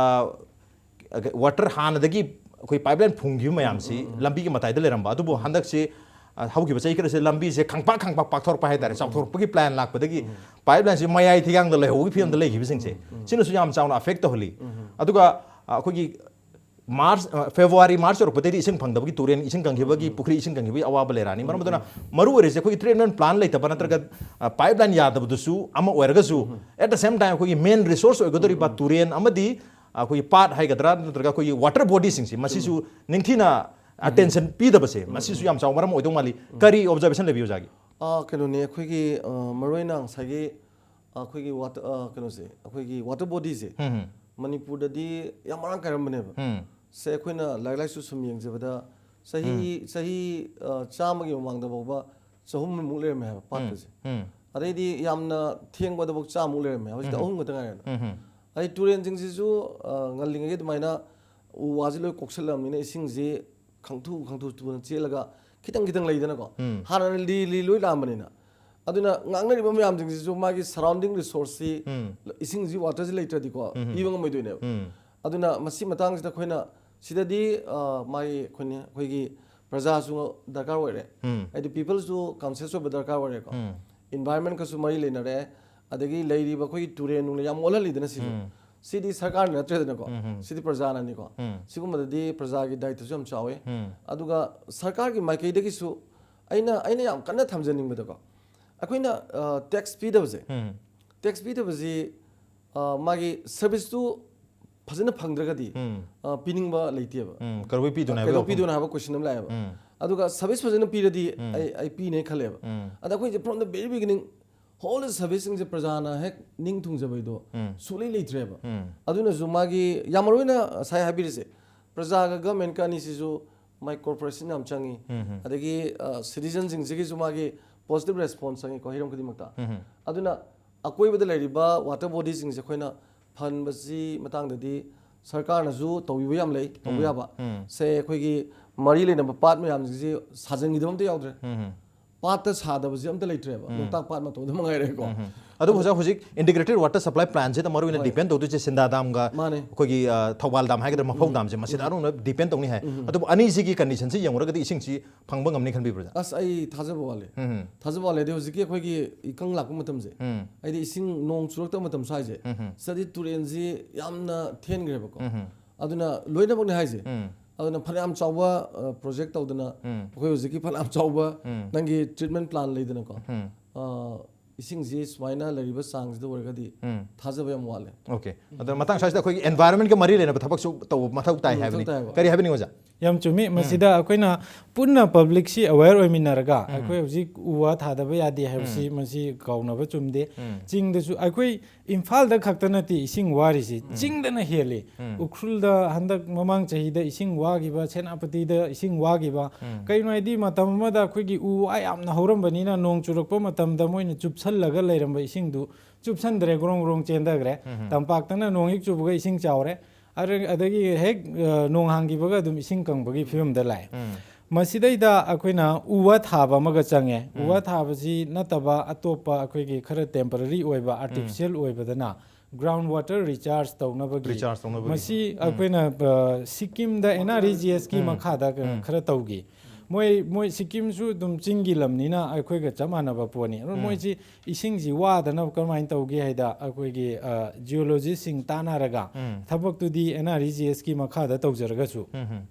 ꯋꯥꯇꯔ ꯍꯥꯟꯅꯗꯒꯤ ꯑꯩꯈꯣꯏ ꯄꯥꯏꯞꯂꯥꯏꯟ ꯐꯨꯝꯈꯤꯕ ꯃꯌꯥꯝꯁꯤ ꯂꯝꯕꯤꯒꯤ ꯃꯇꯥꯏꯗ ꯂꯩꯔꯝꯕ, ꯑꯗꯨꯕꯨ ꯍꯟꯗꯛꯁꯤ ꯑ, ꯍꯧꯈꯤꯕ ꯆꯍꯤ ꯈꯔꯁꯦ ꯂꯝꯕꯤꯁꯦ ꯈꯪꯄꯥꯛ ꯈꯪꯄꯥꯛ ꯄꯥꯛꯊꯣꯔꯛꯄ ꯍꯥꯏꯇꯥꯔꯦ, ꯆꯥꯎꯊꯣꯔꯛꯄꯒꯤ ꯄ꯭ꯂꯥꯟ ꯂꯥꯛꯄꯗꯒꯤ ꯄꯥꯏꯞꯂꯥꯏꯟꯁꯤ ꯃꯌꯥꯏ ꯊꯤꯒꯥꯡꯗ ꯂꯩꯍꯧꯕꯒꯤ ꯐꯤꯕꯝꯗ ꯂꯩꯈꯤꯕꯁꯤꯡꯁꯦ, ꯁꯤꯅꯁꯨ ꯌꯥꯝ ꯆꯥꯎꯅ ꯑꯐꯦꯛ ꯇꯧꯍꯜꯂꯤ꯫ ꯑꯗꯨꯒ ꯑ, ꯑꯩꯈꯣꯏꯒꯤ ꯃꯥꯔꯆ, ꯑ, ꯐꯦꯕ꯭ꯔꯨꯋꯥꯔꯤ, ꯃꯥꯔꯆ ꯌꯧꯔꯛꯄꯗꯒꯤ ꯏꯁꯤꯡ ꯐꯪꯗꯕꯒꯤ ꯇꯨꯔꯦꯟ ꯏꯁꯤꯡ ꯀꯪꯈꯤꯕꯒꯤ, ꯄꯨꯈ꯭ꯔꯤ ꯏꯁꯤꯡ ꯀꯪꯈꯤꯕꯒꯤ ꯑꯋꯥꯕ ꯂꯩꯔꯛꯑꯅꯤ꯫ ꯃꯔꯝ ꯑꯗꯨꯅ ꯃꯔꯨ ꯑꯣꯏꯔꯤꯁꯦ ꯑꯩꯈꯣꯏꯒꯤ ꯇ꯭ꯔꯤꯠꯃꯦꯟ ꯄ꯭ꯂꯥꯟ ꯂꯩꯇꯕ ꯅꯠꯇ꯭ꯔꯒ ꯄꯥꯏꯞ ꯂꯥꯏꯟ ꯌꯥꯗꯕꯗꯨꯁꯨ ꯑꯃ ꯑꯣꯏꯔꯒꯁꯨ, at the same time ꯑꯩꯈꯣꯏꯒꯤ ꯃꯦꯟ ꯔꯤꯁꯣꯔꯁ ꯑꯣꯏꯒꯗꯧꯔꯤꯕ ꯇꯨꯔꯦꯟ ꯑꯃꯗꯤ ꯑꯩꯈꯣꯏꯒꯤ ꯄꯥꯠ ꯍꯥꯏꯒꯗ꯭ꯔꯥ ꯅꯠꯇ꯭ꯔꯒ ꯑꯩꯈꯣꯏꯒꯤ ꯋꯥꯇꯔ ꯕꯣꯗꯤꯁꯤꯡꯁꯤ, ꯃꯁꯤꯁꯨ ꯅꯤꯡꯊꯤꯅ ꯑꯇꯦꯟꯁꯟ ꯄꯤꯗꯕꯁꯦ, ꯃꯁꯤꯁꯨ ꯌꯥꯝ ꯆꯥꯎꯕ ꯃꯔꯝ ꯑꯣꯏꯗꯧ ꯃꯥꯜꯂꯤ꯫ ꯀꯔꯤ ꯑꯣꯕꯖꯔꯕꯦꯁꯟ ꯂꯩꯕꯤ ꯑꯣꯖꯥꯒꯤ? ꯑꯥ, ꯀꯩꯅꯣꯅꯦ, ꯑꯩꯈꯣꯏꯒꯤ ꯑ, ꯃꯔꯨꯑꯣꯏꯅ ꯉꯁꯥꯏꯒꯤ ꯑ, ꯑꯩꯈꯣꯏꯒꯤ ꯋꯥꯇꯔ ꯑ, ꯀꯩꯅꯣꯁꯦ, ꯑꯩꯈꯣꯏꯒꯤ ꯋꯥꯇꯔ ꯕꯣꯗꯤꯁꯦ ꯎꯝ, ꯎꯝ, ꯃꯅꯤꯄꯨꯔꯗꯗꯤ ꯌꯥꯝ ꯃꯔꯥꯡ ꯀꯥꯏꯔꯝꯕꯅꯦꯕ꯫ ꯎꯝ, ꯁꯦ ꯑꯩꯈꯣꯏꯅ ꯂꯥꯏꯔꯤꯛ ꯂꯥꯏꯁꯨ ꯁꯨꯝ ꯌꯦꯡꯖꯕꯗ ꯆꯍꯤ ꯆꯍꯤ ꯑ, ꯆꯥꯝꯃꯒꯤ ꯃꯃꯥꯡꯗ ꯐꯥꯎꯕ ꯆꯍꯨꯝꯃꯨꯛ ꯂꯩꯔꯝꯃꯦ ꯍꯥꯏꯕ ꯄꯥꯠꯀꯁꯦ꯫ ꯎꯝ, ꯑꯗꯩꯗꯤ ꯌꯥꯝꯅ ꯊꯦꯡꯕꯗꯐꯥꯎ ꯆꯥꯝꯃꯨꯛ ꯂꯩꯔꯝꯃꯦ, ꯍꯧꯖꯤꯛꯇꯤ ꯎꯝ꯫ ꯑꯍꯨꯝ ꯈꯛꯇ ꯉꯥꯏꯔꯦꯅ꯫ ꯎꯝ, ꯎꯝ, ꯑꯗꯩ ꯇꯨꯔꯦꯟꯁꯤꯡꯁꯤꯁꯨ ꯑ, ꯉꯜꯂꯤꯉꯩꯒꯤ ꯑꯗꯨꯃꯥꯏꯅ ꯎ ꯋꯥꯁꯤ ꯂꯣꯏ ꯀꯣꯛꯁꯜꯂꯕꯅꯤꯅ ꯏꯁꯤꯡꯁꯤ ꯈꯪꯊꯨ ꯈꯪꯊꯨ ꯊꯨꯅ ꯆꯦꯜꯂꯒ ꯈꯤꯇꯪ ꯈꯤꯇꯪ ꯂꯩꯗꯅꯀꯣ꯫ ꯎꯝ꯫ ꯍꯥꯟꯅ ꯂꯤ ꯂꯤ ꯂꯣꯏ ꯂꯥꯛꯑꯝꯕꯅꯤꯅ꯫ ꯑꯗꯨꯅ ꯉꯥꯡꯅꯔꯤꯕ ꯃꯌꯥꯝꯁꯤꯡꯁꯤꯁꯨ ꯃꯥꯒꯤ ꯁꯔꯥꯎꯟꯗꯤꯡ ꯔꯤꯁꯣꯔꯁꯁꯤ, ꯎꯝ꯫ ꯏꯁꯤꯡꯁꯤ, ꯋꯥꯇꯔꯁꯤ ꯂꯩꯇ꯭ꯔꯗꯤꯀꯣ ꯎꯝ꯫ ꯄꯤꯕ ꯉꯝꯃꯣꯏꯗꯣꯏꯅꯦꯕ꯫ ꯎꯝ꯫ ꯑꯗꯨꯅ ꯃꯁꯤ ꯃꯇꯥꯡꯁꯤꯗ ꯑꯩꯈꯣꯏꯅ ꯁꯤꯗꯗꯤ ꯑ, ꯃꯥꯒꯤ ꯑꯩꯈꯣꯏꯅ ꯑꯩꯈꯣꯏꯒꯤ ꯄ꯭ꯔꯖꯥꯁꯨ ꯗꯔꯀꯥꯔ ꯑꯣꯏꯔꯦ꯫ ꯎꯝ꯫ ꯍꯥꯏꯗꯤ ꯄꯤꯄꯜꯁꯨ ꯀꯟꯁꯤꯌꯁ ꯑꯣꯏꯕ ꯗꯔꯀꯥꯔ ꯑꯣꯏꯔꯦꯀꯣ꯫ ꯎꯝ꯫ ꯏꯟꯚꯥꯏꯔꯟꯃꯦꯟꯀꯁꯨ ꯃꯔꯤ ꯂꯩꯅꯔꯦ꯫ ꯑꯗꯒꯤ ꯂꯩꯔꯤꯕ ꯑꯩꯈꯣꯏꯒꯤ ꯇꯨꯔꯦꯟ ꯅꯨꯡꯅ ꯌꯥꯝ ꯃꯣꯠꯍꯜꯂꯤꯗꯅ ꯁꯤꯁꯨ꯫ ꯎꯝ꯫ ꯁꯤꯗꯤ ꯁꯔꯀꯥꯔꯅ ꯅꯠꯇ꯭ꯔꯦꯗꯅꯀꯣ꯫ ꯎꯝ, ꯎꯝ꯫ ꯁꯤꯗꯤ ꯄ꯭ꯔꯖꯥꯅꯅꯤꯀꯣ꯫ ꯎꯝ꯫ ꯁꯤꯒꯨꯝꯕꯗꯗꯤ ꯄ꯭ꯔꯖꯥꯒꯤ ꯗꯥꯏꯇꯁꯨ ꯌꯥꯝ ꯆꯥꯎꯋꯤ꯫ ꯎꯝ꯫ ꯑꯗꯨꯒ ꯁꯔꯀꯥꯔꯒꯤ ꯃꯥꯏꯀꯩꯗꯒꯤꯁꯨ ꯑꯩꯅ ꯑꯩꯅ ꯌꯥꯝ ꯀꯟꯅ ꯊꯝꯖꯅꯤꯡꯕꯗꯀꯣ, ꯑꯩꯈꯣꯏꯅ ꯇꯦꯛꯁ ꯄꯤꯗꯕꯁꯦ, ꯎꯝ ꯇꯦꯛꯁ ꯄꯤꯗꯕꯁꯤ ꯑ, ꯃꯥꯒꯤ ꯁꯔꯚꯤꯁꯇꯨ ꯐꯖꯅ ꯐꯪꯗ꯭ꯔꯒꯗꯤ ꯎꯝ ꯑ, ꯄꯤꯅꯤꯡꯕ ꯂꯩꯇꯦꯕ꯫ ꯎꯝ ꯀꯩꯗꯧꯕꯩ ꯄꯤꯗꯣꯏꯅꯣ ꯍꯥꯏꯕ ꯀꯩꯗꯧ ꯋꯥꯐꯝ꯫ ꯄꯤꯗꯣꯏꯅꯣ ꯍꯥꯏꯕ ꯀꯣꯏꯁꯟ ꯑꯃ ꯂꯥꯛꯑꯦꯕ꯫ ꯎꯝ ꯑꯗꯨꯒ ꯁꯔꯚꯤꯁ ꯐꯖꯅ ꯄꯤꯔꯗꯤ ꯎꯝ꯫ ꯑꯩ ꯑꯩ ꯄꯤꯅꯦ ꯈꯜꯂꯦꯕ꯫ ꯎꯝ ꯑꯗ ꯑꯩꯈꯣꯏꯁꯦ from the very beginning whole ꯁꯔꯚꯤꯁꯁꯤꯡꯁꯦ ꯄ꯭ꯔꯖꯥꯅ ꯍꯦꯛ ꯅꯤꯡ ꯊꯨꯡꯖꯕꯩꯗꯣ ꯎꯝ ꯁꯨꯡꯂꯩ ꯂꯩꯇ꯭ꯔꯦꯕ꯫ ꯎꯝ ꯑꯗꯨꯅꯁꯨ ꯃꯥꯒꯤ ꯌꯥꯝ ꯃꯔꯨ ꯑꯣꯏꯅ ꯉꯁꯥꯏ ꯍꯥꯏꯕꯤꯔꯤꯁꯦ, ꯄ꯭ꯔꯖꯥꯒ ꯒꯃꯦꯟꯀ ꯑꯅꯤꯁꯤꯁꯨ ꯃꯥꯏ ꯀꯣꯔꯄꯣꯔꯦꯁꯟ ꯌꯥꯝ ꯆꯪꯉꯤ꯫ ꯎꯝ ꯑꯗꯒꯤ ꯁꯤꯇꯤꯖꯟꯁꯤꯡꯁꯤꯒꯤꯁꯨ ꯃꯥꯒꯤ ꯄꯣꯖꯤꯇꯤꯚ ꯔꯦꯁꯄꯣꯟꯁ ꯆꯪꯉꯤꯀꯣ ꯍꯤꯔꯝ ꯈꯨꯗꯤꯡꯃꯛꯇ꯫ ꯎꯝ ꯑꯗꯨꯅ ꯑꯀꯣꯏꯕꯗ ꯂꯩꯔꯤꯕ ꯋꯥꯇꯔ ꯕꯣꯗꯤꯁꯤꯡꯁꯦ ꯑꯩꯈꯣꯏꯅ ꯐꯍꯟꯕꯁꯤ ꯃꯇꯥꯡꯗꯗꯤ ꯁꯔꯀꯥꯔꯅꯁꯨ ꯇꯧꯕꯤꯕ ꯌꯥꯝ ꯂꯩ, ꯇꯧꯕ ꯌꯥꯕ꯫ ꯎꯝ ꯁꯦ ꯑꯩꯈꯣꯏꯒꯤ ꯃꯔꯤ ꯂꯩꯅꯕ ꯄꯥꯠ ꯃꯌꯥꯝꯁꯤꯡꯁꯤ ꯁꯥꯖꯤꯟꯈꯤꯗꯕ ꯑꯝꯇ ꯌꯥꯎꯗ꯭ꯔꯦ꯫ ꯎꯝ ꯄꯥꯠꯇ ꯁꯥꯗꯕꯁꯤ ꯑꯝꯇ ꯂꯩꯇ꯭ꯔꯦꯕ, ꯂꯣꯛꯇꯥꯛ ꯄꯥꯠ ꯃꯇꯣꯟꯗ ꯃꯉꯥꯏꯔꯦꯀꯣ꯫ ꯎꯝ ꯑꯗꯨꯕꯨ ꯑꯣꯖꯥ, ꯍꯧꯖꯤꯛ ꯏꯟꯇꯤꯒ꯭ꯔꯦꯇꯦꯠ ꯋꯥꯇꯔ ꯁꯄ꯭ꯂꯥꯏ ꯄ꯭ꯂꯥꯟꯁꯤꯗ ꯃꯔꯨꯑꯣꯏꯅ ꯍꯣꯏ꯫ ꯗꯤꯄꯦꯟ ꯇꯧꯗꯣꯏꯁꯦ ꯁꯤꯟꯗꯥ ꯗꯥꯝꯒ ꯃꯥꯅꯦ꯫ ꯑꯩꯈꯣꯏꯒꯤ ꯑ, ꯊꯧꯕꯥꯜ ꯗꯥꯝ ꯍꯥꯏꯒꯗ꯭ꯔꯥ, ꯃꯐꯧ ꯗꯥꯝꯁꯦ, ꯃꯁꯤꯗ ꯑꯅꯧꯅ ꯗꯤꯄꯦꯟ ꯇꯧꯅꯤ ꯍꯥꯏ꯫ ꯑꯗꯨꯕꯨ ꯑꯅꯤꯁꯤꯒꯤ ꯀꯟꯗꯤꯁꯟꯁꯤ ꯌꯦꯡꯉꯨꯔꯒꯗꯤ ꯏꯁꯤꯡꯁꯤ ꯐꯪꯕ ꯉꯝꯅꯤ ꯈꯟꯕꯤꯕ꯭ꯔꯥ, ꯑꯣꯖꯥ? ꯑꯁ, ꯑꯩ ꯊꯥꯖꯕ ꯋꯥꯠꯂꯦ꯫ ꯎꯝ ꯊꯥꯖꯕ ꯋꯥꯠꯂꯦ꯫ ꯑꯗꯩ ꯍꯧꯖꯤꯛꯀꯤ ꯑꯩꯈꯣꯏꯒꯤ ꯏꯀꯪ ꯂꯥꯛꯄ ꯃꯇꯝꯁꯦ, ꯎꯝ ꯍꯥꯏꯗꯤ ꯏꯁꯤꯡ ꯅꯣꯡ ꯆꯨꯔꯛꯇꯕ ꯃꯇꯝ ꯁ꯭ꯋꯥꯏꯁꯦ, ꯎꯝ ꯁꯤꯗꯗꯤ ꯇꯨꯔꯦꯟꯁꯤ ꯌꯥꯝꯅ ꯊꯦꯟꯈ꯭ꯔꯦꯕꯀꯣ꯫ ꯎꯝ ꯑꯗꯨꯅ ꯂꯣꯏꯅꯃꯛꯅꯤ ꯍꯥꯏꯁꯦ꯫ ꯎꯝ ꯑꯗꯨꯅ ꯐꯅꯌꯥꯝ ꯆꯥꯎꯕ ꯄ꯭ꯔꯣꯖꯦꯛ ꯇꯧꯗꯅ, ꯎꯝ ꯑꯩꯈꯣꯏ ꯍꯧꯖꯤꯛꯀꯤ ꯐꯅꯌꯥꯝ ꯆꯥꯎꯕ ꯎꯝ ꯅꯪꯒꯤ ꯇ꯭ꯔꯤꯠꯃꯦꯟ ꯄ꯭ꯂꯥꯟ ꯂꯩꯗꯅꯀꯣ, ꯎꯝ ꯑ, ꯏꯁꯤꯡꯁꯤ ꯁꯨꯃꯥꯏꯅ ꯂꯩꯔꯤꯕ ꯆꯥꯡꯁꯤꯗ ꯑꯣꯏꯔꯒꯗꯤ ꯎꯝ ꯊꯥꯖꯕ ꯌꯥꯝ ꯋꯥꯠꯂꯦ꯫ ꯑꯣꯀꯦ꯫ ꯑꯗꯣ ꯃꯇꯥꯡ ꯁ꯭ꯋꯥꯏꯁꯤꯗ ꯑꯩꯈꯣꯏꯒꯤ ꯑꯦꯟꯚꯥꯏꯔꯟꯃꯦꯟꯠꯀ ꯃꯔꯤ ꯂꯩꯅꯕ ꯊꯕꯛꯁꯨ ꯇꯧꯕ ꯃꯊꯧ ꯇꯥꯏ ꯎꯝ, ꯍꯥꯏꯕꯅꯤ꯫ ꯃꯊꯧ ꯇꯥꯏꯕ꯫ ꯀꯔꯤ ꯍꯥꯏꯕꯅꯤ, ꯑꯣꯖꯥ? ꯌꯥꯝ ꯆꯨꯝꯃꯤ꯫ ꯃꯁꯤꯗ ꯑꯩꯈꯣꯏꯅ ꯄꯨꯟꯅ ꯄꯕ꯭ꯂꯤꯛꯁꯤ ꯑꯋꯦꯌꯔ ꯑꯣꯏꯃꯤꯟꯅꯔꯒ, ꯑꯩꯈꯣꯏ ꯍꯧꯖꯤꯛ ꯎ ꯋꯥ ꯊꯥꯗꯕ ꯌꯥꯗꯦ ꯍꯥꯏꯕꯁꯤ, ꯃꯁꯤ ꯀꯥꯎꯅꯕ ꯆꯨꯝꯗꯦ꯫ ꯎꯝ ꯆꯤꯡꯗꯁꯨ ꯑꯩꯈꯣꯏ ꯏꯝꯐꯥꯜꯗ ꯈꯛꯇ ꯅꯠꯇꯦ ꯏꯁꯤꯡ ꯋꯥꯔꯤꯁꯤ, ꯆꯤꯡꯗꯅ ꯍꯦꯜꯂꯤ꯫ ꯎꯝ ꯎꯈ꯭ꯔꯨꯜꯗ ꯍꯟꯗꯛ ꯃꯃꯥꯡ ꯆꯍꯤꯗ ꯏꯁꯤꯡ ꯋꯥꯈꯤꯕ, ꯁꯦꯅꯥꯄꯇꯤꯗ ꯏꯁꯤꯡ ꯋꯥꯈꯤꯕ, ꯎꯝ ꯀꯩꯅꯣ ꯍꯥꯏꯗꯤ ꯃꯇꯝ ꯑꯃꯗ ꯑꯩꯈꯣꯏꯒꯤ ꯎ ꯋꯥ ꯌꯥꯝꯅ ꯍꯧꯔꯝꯕꯅꯤꯅ ꯅꯣꯡ ꯆꯨꯔꯛꯄ ꯃꯇꯝꯗ ꯃꯣꯏꯅ ꯆꯨꯞꯁꯜꯂꯒ ꯂꯩꯔꯝꯕ ꯏꯁꯤꯡꯗꯨ ꯆꯨꯞꯁꯟꯗ꯭ꯔꯦ, ꯒ꯭ꯔꯣꯡ ꯒ꯭ꯔꯣꯡ ꯆꯦꯟꯊꯈ꯭ꯔꯦ꯫ ꯎꯝ ꯇꯝꯄꯥꯛꯇꯅ ꯅꯣꯡ ꯍꯦꯛ ꯆꯨꯕꯒ ꯏꯁꯤꯡ ꯆꯥꯎꯔꯦ꯫ ꯑꯗ-, ꯑꯗꯒꯤ ꯍꯦꯛ ꯑ, ꯅꯣꯡ ꯍꯥꯡꯈꯤꯕꯒ ꯑꯗꯨꯝ ꯏꯁꯤꯡ ꯀꯪꯕꯒꯤ ꯐꯤꯕꯝꯗ ꯂꯥꯛꯑꯦ꯫ ꯎꯝ ꯃꯁꯤꯗꯩꯗ ꯑꯩꯈꯣꯏꯅ ꯎ ꯋꯥ ꯊꯥꯕ ꯑꯃꯒ ꯆꯪꯉꯦ꯫ ꯎ ꯋꯥ ꯊꯥꯕꯁꯤ ꯅꯠꯇꯕ ꯑꯇꯣꯞꯄ ꯑꯩꯈꯣꯏꯒꯤ ꯈꯔ ꯇꯦꯝꯄꯔꯔꯤ ꯑꯣꯏꯕ, ꯑꯥꯔꯇꯤꯐꯤꯁꯤꯌꯦꯜ ꯑꯣꯏꯕꯗꯅ ꯒ꯭ꯔꯥꯎꯟ ꯋꯥꯇꯔ ꯔꯤꯆꯥꯔꯖ ꯇꯧꯅꯕꯒꯤ, ꯔꯤꯆꯥꯔꯖ ꯇꯧꯅꯕꯒꯤ꯫ ꯃꯁꯤ ꯑꯩꯈꯣꯏꯅ ꯑ, ꯁꯤꯛꯀꯤꯝꯗ ꯑꯦꯟ ꯑꯥꯔ ꯏ ꯖꯤ ꯑꯦꯁꯀꯤ ꯃꯈꯥꯗ ꯀꯩꯅꯣ ꯈꯔ ꯇꯧꯈꯤ꯫ ꯃꯣꯏ ꯃꯣꯏ ꯁꯤꯛꯀꯤꯝꯁꯨ ꯑꯗꯨꯝ ꯆꯤꯡꯒꯤ ꯂꯝꯅꯤꯅ ꯑꯩꯈꯣꯏꯒ ꯆꯞ ꯃꯥꯟꯅꯕ ꯄꯣꯠꯅꯤ꯫ ꯑꯗꯨ ꯃꯣꯏꯁꯤ ꯏꯁꯤꯡꯁꯤ ꯋꯥꯗꯅꯕ ꯀꯔꯝꯍꯥꯏꯅ ꯇꯧꯒꯦ ꯍꯥꯏꯗ, ꯑꯩꯈꯣꯏꯒꯤ ꯖꯤꯑꯣꯂꯣꯖꯤꯁꯁꯤꯡ ꯇꯥꯟꯅꯔꯒ, ꯎꯝ ꯊꯕꯛꯇꯨꯗꯤ ꯑꯦꯟ ꯑꯥꯔ ꯏ ꯖꯤ ꯑꯦꯁꯀꯤ ꯃꯈꯥꯗ ꯇꯧꯖꯔꯒꯁꯨ, ꯎꯝ ꯎꯝ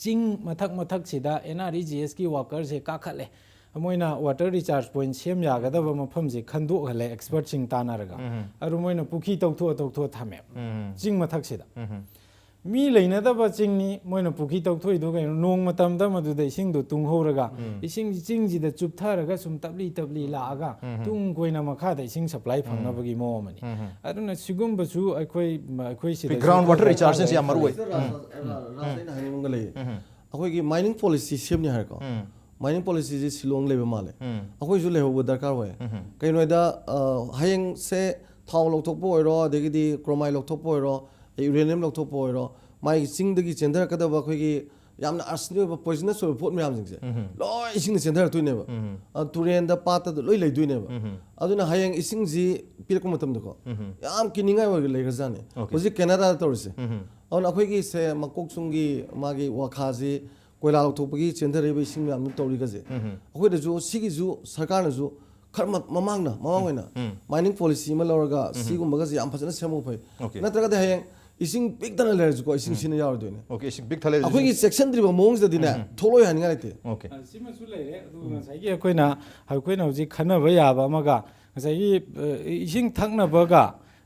ꯆꯤꯡ ꯃꯊꯛ ꯃꯊꯛꯁꯤꯗ ꯑꯦꯟ ꯑꯥꯔ ꯏ ꯖꯤ ꯑꯦꯁꯀꯤ ꯋꯥꯀꯔꯁꯦ ꯀꯥꯈꯠꯂꯦ꯫ ꯃꯣꯏꯅ ꯋꯥꯇꯔ ꯔꯤꯆꯥꯔꯖ ꯄꯣꯏꯟꯠ ꯁꯦꯝ ꯌꯥꯒꯗꯕ ꯃꯐꯝꯁꯦ ꯈꯟꯗꯣꯛꯍꯜꯂꯦ ꯑꯦꯛꯁꯄꯔꯠꯁꯤꯡ ꯇꯥꯟꯅꯔꯒ꯫ ꯑꯗꯨ ꯃꯣꯏꯅ ꯄꯨꯈ꯭ꯔꯤ ꯇꯧꯊꯣꯛꯑ ꯇꯧꯊꯣꯛꯑ ꯊꯝꯃꯦꯕ ꯆꯤꯡ ꯃꯊꯛꯁꯤꯗ꯫ ꯃꯤ ꯂꯩꯅꯗꯕ ꯆꯤꯡꯅꯤ꯫ ꯃꯣꯏꯅ ꯄꯨꯈ꯭ꯔꯤ ꯇꯧꯊꯣꯛꯏꯗꯣ ꯀꯩꯅꯣ? ꯅꯣꯡ ꯃꯇꯝꯗ ꯃꯗꯨꯗ ꯏꯁꯤꯡꯗꯣ ꯇꯨꯡꯍꯧꯔꯒ ꯏꯁꯤꯡꯁꯤ ꯆꯤꯡꯁꯤꯗ ꯆꯨꯞꯊꯔꯒ ꯁꯨꯝ ꯇꯞꯂꯤ ꯇꯞꯂꯤ ꯂꯥꯛꯑꯒ ꯇꯨꯡ ꯀꯣꯏꯅ ꯃꯈꯥꯗ ꯏꯁꯤꯡ ꯁꯄ꯭ꯂꯥꯏ ꯐꯪꯅꯕꯒꯤ ꯃꯑꯣꯡ ꯑꯃꯅꯤ꯫ ꯑꯗꯨꯅ ꯁꯤꯒꯨꯝꯕꯁꯨ ꯑꯩꯈꯣꯏ ꯑꯩꯈꯣꯏ ꯁꯤꯗꯁꯨ ground water ꯈꯔ recharge ꯁꯤꯡꯁꯦ ꯌꯥꯝ ꯃꯔꯨ ꯑꯣꯏ꯫ ꯗꯔꯀꯥꯔ ꯂꯩ꯫ ꯔꯥꯖ, ꯔꯥꯖ, ꯔꯥꯖ, ꯑꯩꯅ ꯍꯥꯏꯅꯤꯡꯕ ꯑꯃꯒ ꯂꯩꯌꯦ꯫ ꯑꯩꯈꯣꯏꯒꯤ ꯃꯥꯏꯅꯤꯡ ꯄꯣꯂꯤꯁꯤ ꯁꯦꯝꯅꯤ ꯍꯥꯏꯔꯦꯀꯣ꯫ ꯃꯥꯏꯅꯤꯡ ꯄꯣꯂꯤꯁꯤꯁꯦ ꯁꯤꯂꯣꯡ ꯂꯩꯕ ꯃꯥꯜꯂꯦ꯫ ꯑꯩꯈꯣꯏꯁꯨ ꯂꯩꯍꯧꯕ ꯗꯔꯀꯥꯔ ꯑꯣꯏ꯫ ꯀꯩꯒꯤꯅꯣ ꯍꯥꯏꯗ, ꯑ, ꯍꯌꯦꯡꯁꯦ ꯊꯥꯎ ꯂꯧꯊꯣꯛꯄ ꯑꯣꯏꯔꯣ, ꯑꯗꯒꯤꯗꯤ ꯀ꯭ꯔꯣꯃꯥꯏ ꯂꯧꯊꯣꯛꯄ ꯑꯣꯏꯔꯣ, ꯌꯨꯔꯦꯅꯤꯌꯝ ꯂꯧꯊꯣꯛꯄ ꯑꯣꯏꯔꯣ, ꯃꯥꯒꯤ ꯆꯤꯡꯗꯒꯤ ꯆꯦꯟꯊꯔꯛꯀꯗꯕ ꯑꯩꯈꯣꯏꯒꯤ ꯌꯥꯝꯅ ꯑꯥꯔꯁꯅꯤꯛ ꯑꯣꯏꯕ, ꯄꯣꯏꯖꯅꯁ ꯑꯣꯏꯕ ꯄꯣꯠ ꯃꯌꯥꯝꯁꯤꯡꯁꯦ ꯂꯣꯏ ꯏꯁꯤꯡꯗ ꯆꯦꯟꯊꯔꯛꯇꯣꯏꯅꯦꯕ꯫ ꯑ, ꯇꯨꯔꯦꯟꯗ, ꯄꯥꯠꯇ ꯂꯣꯏ ꯂꯩꯗꯣꯏꯅꯦꯕ꯫ ꯑꯗꯨꯅ ꯍꯌꯦꯡ ꯏꯁꯤꯡꯁꯤ ꯄꯤꯔꯛꯄ ꯃꯇꯝꯗꯀꯣ, ꯌꯥꯝ ꯀꯤꯅꯤꯡꯉꯥꯏ ꯑꯣꯏꯔꯒ ꯂꯩꯈ꯭ꯔꯖꯥꯠꯅꯤ꯫ Okay. ꯍꯧꯖꯤꯛ ꯀꯦꯅꯥꯗꯥꯗ ꯇꯧꯔꯤꯁꯦ꯫ ꯑꯗꯨꯅ ꯑꯩꯈꯣꯏꯒꯤꯁꯦ ꯃꯀꯣꯛꯆꯨꯡꯒꯤ ꯃꯥꯒꯤ ꯋꯥꯈꯥꯁꯤ ꯀꯣꯏꯂꯥ ꯂꯧꯊꯣꯛꯄꯒꯤ ꯆꯦꯟꯊꯔꯛꯏꯕ ꯏꯁꯤꯡ ꯃꯌꯥꯝꯗꯨ ꯇꯧꯔꯤꯒꯁꯦ, ꯑꯩꯈꯣꯏꯗꯁꯨ ꯁꯤꯒꯤꯁꯨ ꯁꯔꯀꯥꯔꯅꯁꯨ ꯈꯔ ꯃ-, ꯃꯃꯥꯡꯅ, ꯃꯃꯥꯡ ꯑꯣꯏꯅ ꯃꯥꯏꯅꯤꯡ ꯄꯣꯂꯤꯁꯤ ꯑꯃ ꯂꯧꯔꯒ ꯁꯤꯒꯨꯝꯕꯒꯁꯦ ꯌꯥꯝ ꯐꯖꯅ ꯁꯦꯝꯍꯧꯕ ꯐꯩ꯫ Okay. ꯅꯠꯇ꯭ꯔꯒꯗꯤ ꯍꯌꯦꯡ ꯏꯁꯤꯡ ꯄꯤꯛ ꯊꯟꯅ ꯂꯩꯔꯁꯨꯀꯣ, ꯏꯁꯤꯡ ꯁꯤꯖꯤꯟꯅ ꯌꯥꯔꯣꯏꯗꯣꯏꯅꯦ꯫ Okay, ꯏꯁꯤꯡ ꯄꯤꯛ ꯊꯜꯂꯦ꯫ ꯑꯩꯈꯣꯏꯒꯤ ꯆꯦꯛꯁꯤꯟꯗ꯭ꯔꯤꯕ ꯃꯑꯣꯡꯁꯤꯗꯗꯤꯅꯦ, ꯊꯣꯛꯂꯛꯑꯣꯏ ꯍꯥꯏꯅꯤꯡꯉꯥꯏ ꯂꯩꯇꯦ꯫ Okay. ꯑ, ꯁꯤꯃꯁꯨ ꯂꯩꯔꯦ꯫ ꯑꯗꯨꯒ ꯉꯁꯥꯏꯒꯤ ꯑꯩꯈꯣꯏꯅ, ꯑꯩꯈꯣꯏꯅ ꯍꯧꯖꯤꯛ ꯈꯟꯅꯕ ꯌꯥꯕ ꯑꯃꯒ, ꯉꯁꯥꯏꯒꯤ, ꯑ, ꯏꯁꯤꯡ ꯊꯛꯅꯕꯒ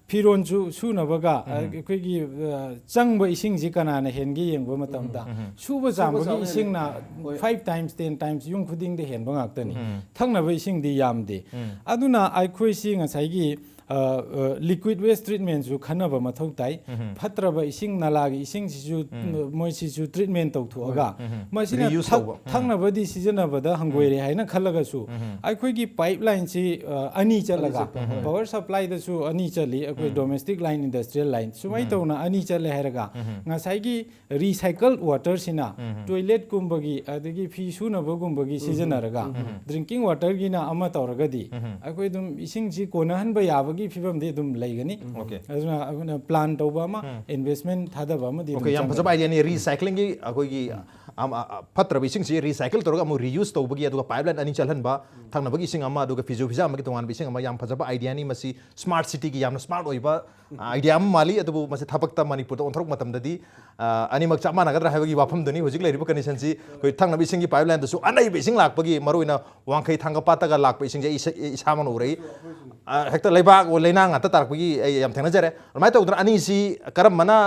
ꯐꯤꯔꯣꯟꯁꯨ ꯁꯨꯅꯕꯒ, ꯑ, ꯑꯩꯈꯣꯏꯒꯤ, ꯑ, ꯆꯪꯕ ꯏꯁꯤꯡꯁꯤ ꯀꯅꯥꯅ ꯍꯦꯟꯒꯦ ꯌꯦꯡꯕ ꯃꯇꯝꯗ, ꯁꯨꯕ ꯆꯥꯝꯕꯒꯤ ꯆꯥꯝꯕ ꯏꯁꯤꯡꯅ ꯍꯣꯏ꯫ Five times, ten times ꯌꯨꯝ ꯈꯨꯗꯤꯡꯗ ꯍꯦꯟꯕ ꯉꯥꯛꯇꯅꯤ꯫ ꯊꯛꯅꯕ ꯏꯁꯤꯡꯗꯤ ꯌꯥꯝꯗꯦ꯫ ꯑꯗꯨꯅ ꯑꯩꯈꯣꯏꯁꯤ ꯉꯁꯥꯏꯒꯤ, ꯑ, ꯑ, liquid waste treatmentꯁꯨ ꯈꯟꯅꯕ ꯃꯊꯧ ꯇꯥꯏ꯫ ꯐꯠꯇ꯭ꯔꯕ ꯏꯁꯤꯡ, ꯅꯂꯥꯒꯤ ꯏꯁꯤꯡꯁꯤꯁꯨ, ꯃꯣꯏꯁꯤꯁꯨ treatment ꯇꯧꯊꯣꯛꯑꯒ, ꯃꯁꯤꯅ Reuse ꯊꯛ-, ꯇꯧꯕ꯫ ꯊꯛꯅꯕꯗꯤ ꯁꯤꯖꯤꯟꯅꯕꯗ ꯍꯪꯒꯣꯏꯔꯦ ꯍꯥꯏꯅ ꯈꯜꯂꯒꯁꯨ, ꯑꯩꯈꯣꯏꯒꯤ pipeline ꯁꯤ, ꯑ, ꯑꯅꯤ ꯆꯠꯂꯒ, ꯑꯅꯤ ꯆꯠꯄ, ꯍꯣꯏ꯫ Power supply ꯗꯁꯨ ꯑꯅꯤ ꯆꯠꯂꯤ, ꯑꯩꯈꯣꯏ domestic line, industrial line, ꯁꯨꯃꯥꯏꯅ ꯇꯧꯅ ꯑꯅꯤ ꯆꯠꯂꯦ ꯍꯥꯏꯔꯒ, ꯉꯁꯥꯏꯒꯤ recycled water ꯁꯤꯅ toilet ꯀꯨꯝꯕꯒꯤ, ꯑꯗꯒꯤ ꯐꯤ ꯁꯨꯅꯕꯒꯨꯝꯕꯒꯤ ꯁꯤꯖꯤꯟꯅꯔꯒ, drinking water ꯒꯤꯅ ꯑꯃ ꯇꯧꯔꯒꯗꯤ, ꯑꯩꯈꯣꯏ ꯑꯗꯨꯝ ꯏꯁꯤꯡꯁꯤ ꯀꯣꯟꯅꯍꯟꯕ ꯌꯥꯕꯒꯤ ꯐꯤꯕꯝꯗꯤ ꯑꯗꯨꯝ ꯂꯩꯒꯅꯤ꯫ Okay. ꯑꯗꯨꯅ ꯑꯩꯈꯣꯏꯅ plan ꯇꯧꯕ ꯑꯃ, investment ꯊꯥꯗꯕ ꯑꯃꯗꯤ ꯑꯗꯨꯝ Okay, ꯌꯥꯝ ꯐꯖꯕ ꯆꯪꯒꯅꯤ꯫ Idea ꯅꯤ꯫ Recycling ꯒꯤ ꯑꯩꯈꯣꯏꯒꯤ, ꯑꯝ, ꯑ, ꯑ, ꯐꯠꯇ꯭ꯔꯕ ꯏꯁꯤꯡꯁꯤ recycle ꯇꯧꯔꯒ ꯑꯃꯨꯛ reuse ꯇꯧꯕꯒꯤ, ꯑꯗꯨꯒ pipeline ꯑꯅꯤ ꯆꯠꯍꯟꯕ, ꯊꯛꯅꯕꯒꯤ ꯏꯁꯤꯡ ꯑꯃ, ꯑꯗꯨꯒ ꯐꯤꯁꯨ ꯐꯤꯖꯥꯝꯕꯒꯤ ꯇꯣꯉꯥꯟꯕ ꯏꯁꯤꯡ ꯑꯃ, ꯌꯥꯝ ꯐꯖꯕ idea ꯅꯤ꯫ ꯃꯁꯤ smart city ꯒꯤ ꯌꯥꯝꯅ smart ꯑꯣꯏꯕ, ꯑ, idea ꯑꯃ ꯃꯥꯜꯂꯤ꯫ ꯑꯗꯨꯕꯨ ꯃꯁꯤ ꯊꯕꯛꯇ ꯃꯅꯤꯄꯨꯔꯗ ꯑꯣꯟꯊꯣꯔꯛꯄ ꯃꯇꯝꯗꯗꯤ ꯑ, ꯑꯅꯤꯃꯛ ꯆꯞ ꯃꯥꯟꯅꯒꯗ꯭ꯔꯥ ꯍꯥꯏꯕꯒꯤ ꯋꯥꯐꯝꯗꯨꯅꯤ꯫ ꯍꯧꯖꯤꯛ ꯂꯩꯔꯤꯕ ꯀꯟꯗꯤꯁꯟꯁꯤ ꯑꯩꯈꯣꯏ ꯊꯛꯅꯕ ꯏꯁꯤꯡꯒꯤ ꯄꯥꯏꯞ ꯂꯥꯏꯟꯗꯁꯨ ꯑꯅꯩꯕ ꯏꯁꯤꯡ ꯂꯥꯛꯄꯒꯤ, ꯃꯔꯨꯑꯣꯏꯅ ꯋꯥꯡꯈꯩ ꯊꯥꯡꯒ ꯄꯥꯠꯇꯒ ꯂꯥꯛꯄ ꯏꯁꯤꯡꯁꯦ ꯑꯩ ꯏꯁꯥ-, ꯑꯩ ꯏꯁꯥꯃꯛꯅ ꯎꯔꯛꯏ꯫ ꯑ, ꯍꯦꯛꯇ ꯂꯩꯕꯥꯛ ꯂꯩꯅꯥꯡ ꯉꯥꯛꯇ ꯇꯥꯔꯛꯄꯒꯤ ꯑꯩ ꯌꯥꯝ ꯊꯦꯡꯅꯖꯔꯦ꯫ ꯑꯗꯨꯃꯥꯏꯅ ꯇꯧꯗꯅ ꯑꯅꯤꯁꯤ ꯀꯔꯝꯕꯅ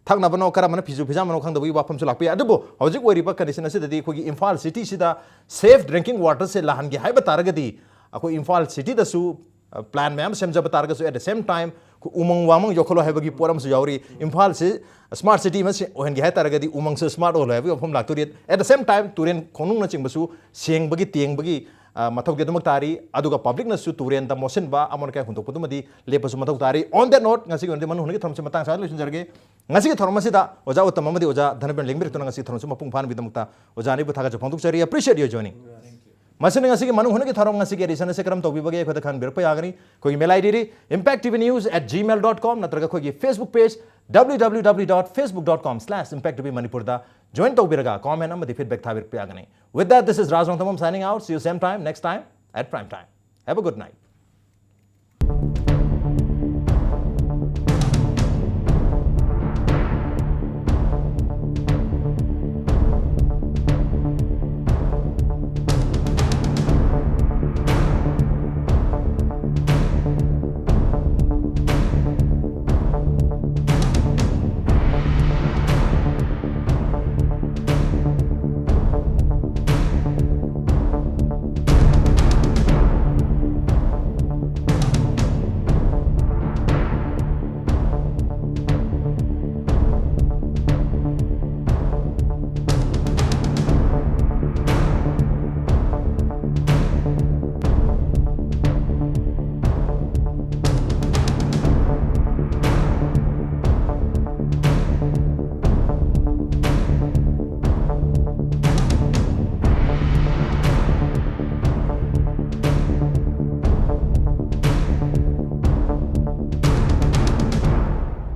ꯊꯛꯅꯕꯅꯣ, ꯀꯔꯝꯕꯅ ꯐꯤꯁꯨ ꯐꯤꯖꯥꯝꯕꯅꯣ ꯈꯪꯗꯕꯒꯤ ꯋꯥꯐꯝꯁꯨ ꯂꯥꯛꯄ ꯌꯥꯏ꯫ ꯑꯗꯨꯕꯨ ꯍꯧꯖꯤꯛ ꯑꯣꯏꯔꯤꯕ ꯀꯟꯗꯤꯁꯟ ꯑꯁꯤꯗꯗꯤ ꯑꯩꯈꯣꯏꯒꯤ ꯏꯝꯐꯥꯜ ꯁꯤꯇꯤꯁꯤꯗ ꯁꯦꯐ ꯗ꯭ꯔꯤꯡꯀꯤꯡ ꯋꯥꯇꯔꯁꯦ ꯂꯥꯛꯍꯟꯒꯦ ꯍꯥꯏꯕ ꯇꯥꯔꯒꯗꯤ ꯑꯩꯈꯣꯏ ꯏꯝꯐꯥꯜ ꯁꯤꯇꯤꯗꯁꯨ, ꯑ, ꯄ꯭ꯂꯥꯟ ꯃꯌꯥꯝ ꯁꯦꯝꯖꯕ ꯇꯥꯔꯒꯁꯨ, at the same time, ꯑꯩꯈꯣꯏ ꯎꯃꯪ ꯋꯥꯃꯪ ꯌꯣꯛꯈꯠꯂꯣ ꯍꯥꯏꯕꯒꯤ ꯄꯣꯠ ꯑꯃꯁꯨ ꯌꯥꯎꯔꯤ꯫ ꯏꯝꯐꯥꯜꯁꯤ ꯁ꯭ꯃꯥꯔꯠ ꯁꯤꯇꯤ ꯑꯃ ꯁꯦ-, ꯑꯣꯏꯍꯟꯒꯦ ꯍꯥꯏ ꯇꯥꯔꯒꯗꯤ ꯎꯃꯪꯁꯨ ꯁ꯭ꯃꯥꯔꯠ ꯑꯣꯏꯍꯜꯂꯣ ꯍꯥꯏꯕꯒꯤ ꯋꯥꯐꯝ ꯂꯥꯛꯇꯣꯔꯤ꯫ At the same time, ꯇꯨꯔꯦꯟ ꯈꯣꯡꯅꯨꯡꯅꯆꯤꯡꯕꯁꯨ ꯁꯦꯡꯕꯒꯤ ꯇꯦꯡꯕꯒꯤ, ꯑ, ꯃꯊꯧꯗꯤ ꯑꯗꯨꯃꯛ ꯇꯥꯔꯤ꯫ ꯑꯗꯨꯒ ꯄꯕ꯭ꯂꯤꯛꯅꯁꯨ ꯇꯨꯔꯦꯟꯗ ꯃꯣꯠꯁꯤꯟꯕ ꯑꯃꯣꯠ ꯑꯀꯥꯏ ꯍꯨꯟꯗꯣꯛꯄꯗꯨꯃꯗꯤ ꯂꯦꯞꯄꯁꯨ ꯃꯊꯧ ꯇꯥꯔꯤ꯫ On that note, ꯉꯁꯤꯒꯤ ꯑꯣꯏꯅꯗꯤ ꯃꯅꯨꯡ ꯍꯨꯠꯅꯒꯤ ꯊꯧꯔꯝꯁꯤ ꯃꯇꯥꯡ ꯑꯁ꯭ꯋꯥꯏꯗ ꯂꯣꯏꯁꯤꯟꯖꯔꯒꯦ꯫ ꯉꯁꯤꯒꯤ ꯊꯧꯔꯝ ꯑꯁꯤꯗ ꯑꯣꯖꯥ ꯎꯠꯇꯝ ꯑꯃꯗꯤ ꯑꯣꯖꯥ ꯙꯅꯕꯤꯔ ꯂꯦꯡꯕꯤꯔꯛꯇꯨꯅ ꯉꯁꯤꯒꯤ ꯊꯧꯔꯝꯁꯤ ꯃꯄꯨꯡ ꯐꯥꯍꯟꯕꯒꯤꯗꯃꯛꯇ ꯑꯣꯖꯥ ꯑꯅꯤꯕꯨ ꯊꯥꯒꯠꯆꯕ ꯐꯣꯡꯗꯣꯛꯆꯔꯤ꯫ Appreciate your joining. ꯃꯁꯤꯅ ꯉꯁꯤꯒꯤ ꯃꯅꯨꯡ ꯍꯨꯠꯅꯒꯤ ꯊꯧꯔꯝ ꯉꯁꯤꯒꯤ edition ꯑꯁꯤ ꯀꯔꯝ ꯇꯧꯕꯤꯕꯒꯦ ꯑꯩꯈꯣꯏꯗ ꯈꯪꯍꯟꯕꯤꯔꯛꯄ ꯌꯥꯒꯅꯤ꯫ ꯑꯩꯈꯣꯏꯒꯤ mail ID D impact T V news at gmail dot com ꯅꯠꯇ꯭ꯔꯒ ꯑꯩꯈꯣꯏꯒꯤ Facebook page W W W dot facebook dot com slash impact T V Manipur ꯗ join ꯇꯧꯕꯤꯔꯒ comment ꯑꯃꯗꯤ feedback ꯊꯥꯕꯤꯔꯛꯄ ꯌꯥꯒꯅꯤ꯫ With that, this is Raj Rongthambam signing out. See you same time, next time at prime time. Have a good night.